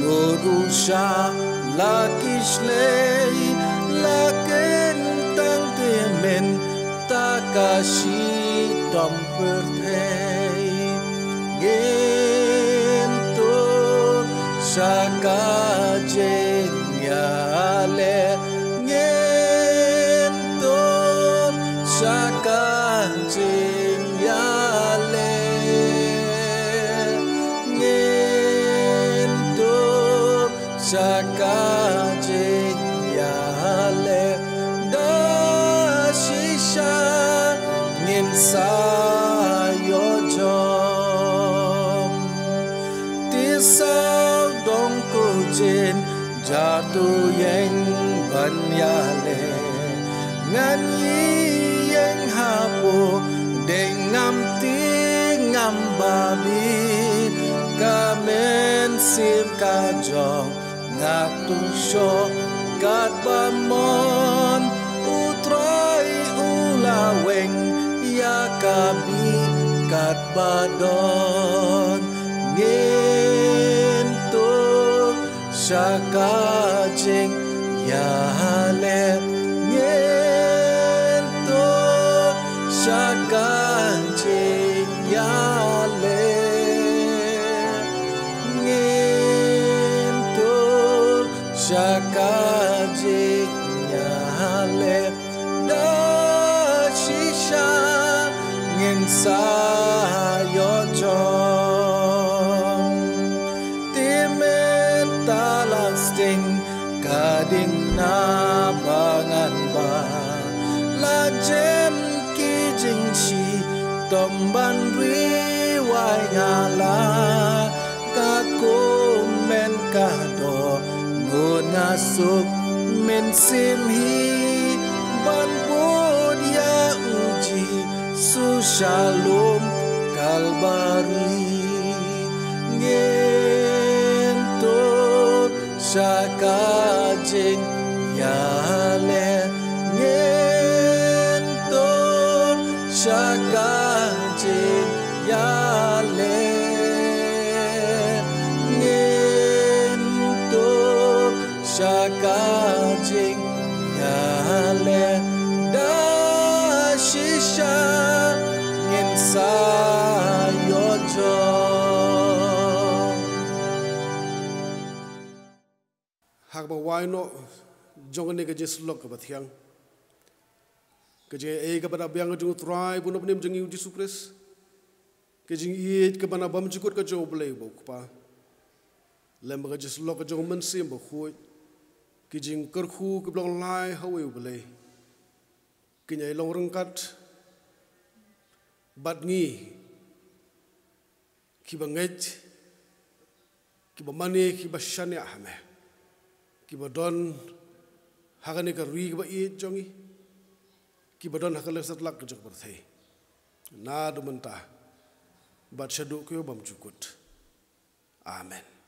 nud u shah la ki shlei, la kin tang te mynta ka shitom pyrthei. Ngin tur sha ka jingïaleh. Ngin tur sha ka jingïaleh. Ngin tur sha ka jingïaleh. Da shisha ngin sa ïoh jong. Te sawdong ko jin, jar to ïeng ban ïaleh. Ngan ïeng hapoh ding ngam ti ngam babe. Ka mynsiem ka jong nga to shoh katba mon. U Trai u la weng ïa ka bih katba don. Ngin tur sha ka jingïaleh. Ngin tur sha ka jingïaleh. Ngin tur sha ka jingïaleh. Da shisha ngin sa ïoh jong. Te mynta la sting ka ding na ba ngan ba. La jem ki jingshitom ban ri wai nga la. Ka kumne ka dohnud nga suk mynsiem hi ban bud ïa u Jisu sha lum Kalbari. Ngin tur sha ka jingïaleh. Ngin tur sha ka jingïaleh. Ngin tur sha ka jingïaleh. Da shisha ngin sa ïoh jong. Ha kaba wai noh jong kane ka jingïasyllok kaba thiang, ka jingaiei kaba da biang jong U Trai bad U Nongpynim jong ngi U Jisu Khrist, ka jingïeit kaba na bymjukut ka jong U Blei uba U Kpa, lem bad ka jingïasyllok ka jong U Mynsiem Bakhuid, ki jingkyrkhu kiba long lai ha uwei U Blei, kin ïai long ryngkat bad ngi, kiba ngeit, kiba mane, kiba shaniah ha me, kiba don ha kane ka ri kaba ïeit jong ngi, kiba don ha ka lyndet satlak ka jong ka pyrthei, naduh mynta bad shaduh ka ïew bymjukut. Amen.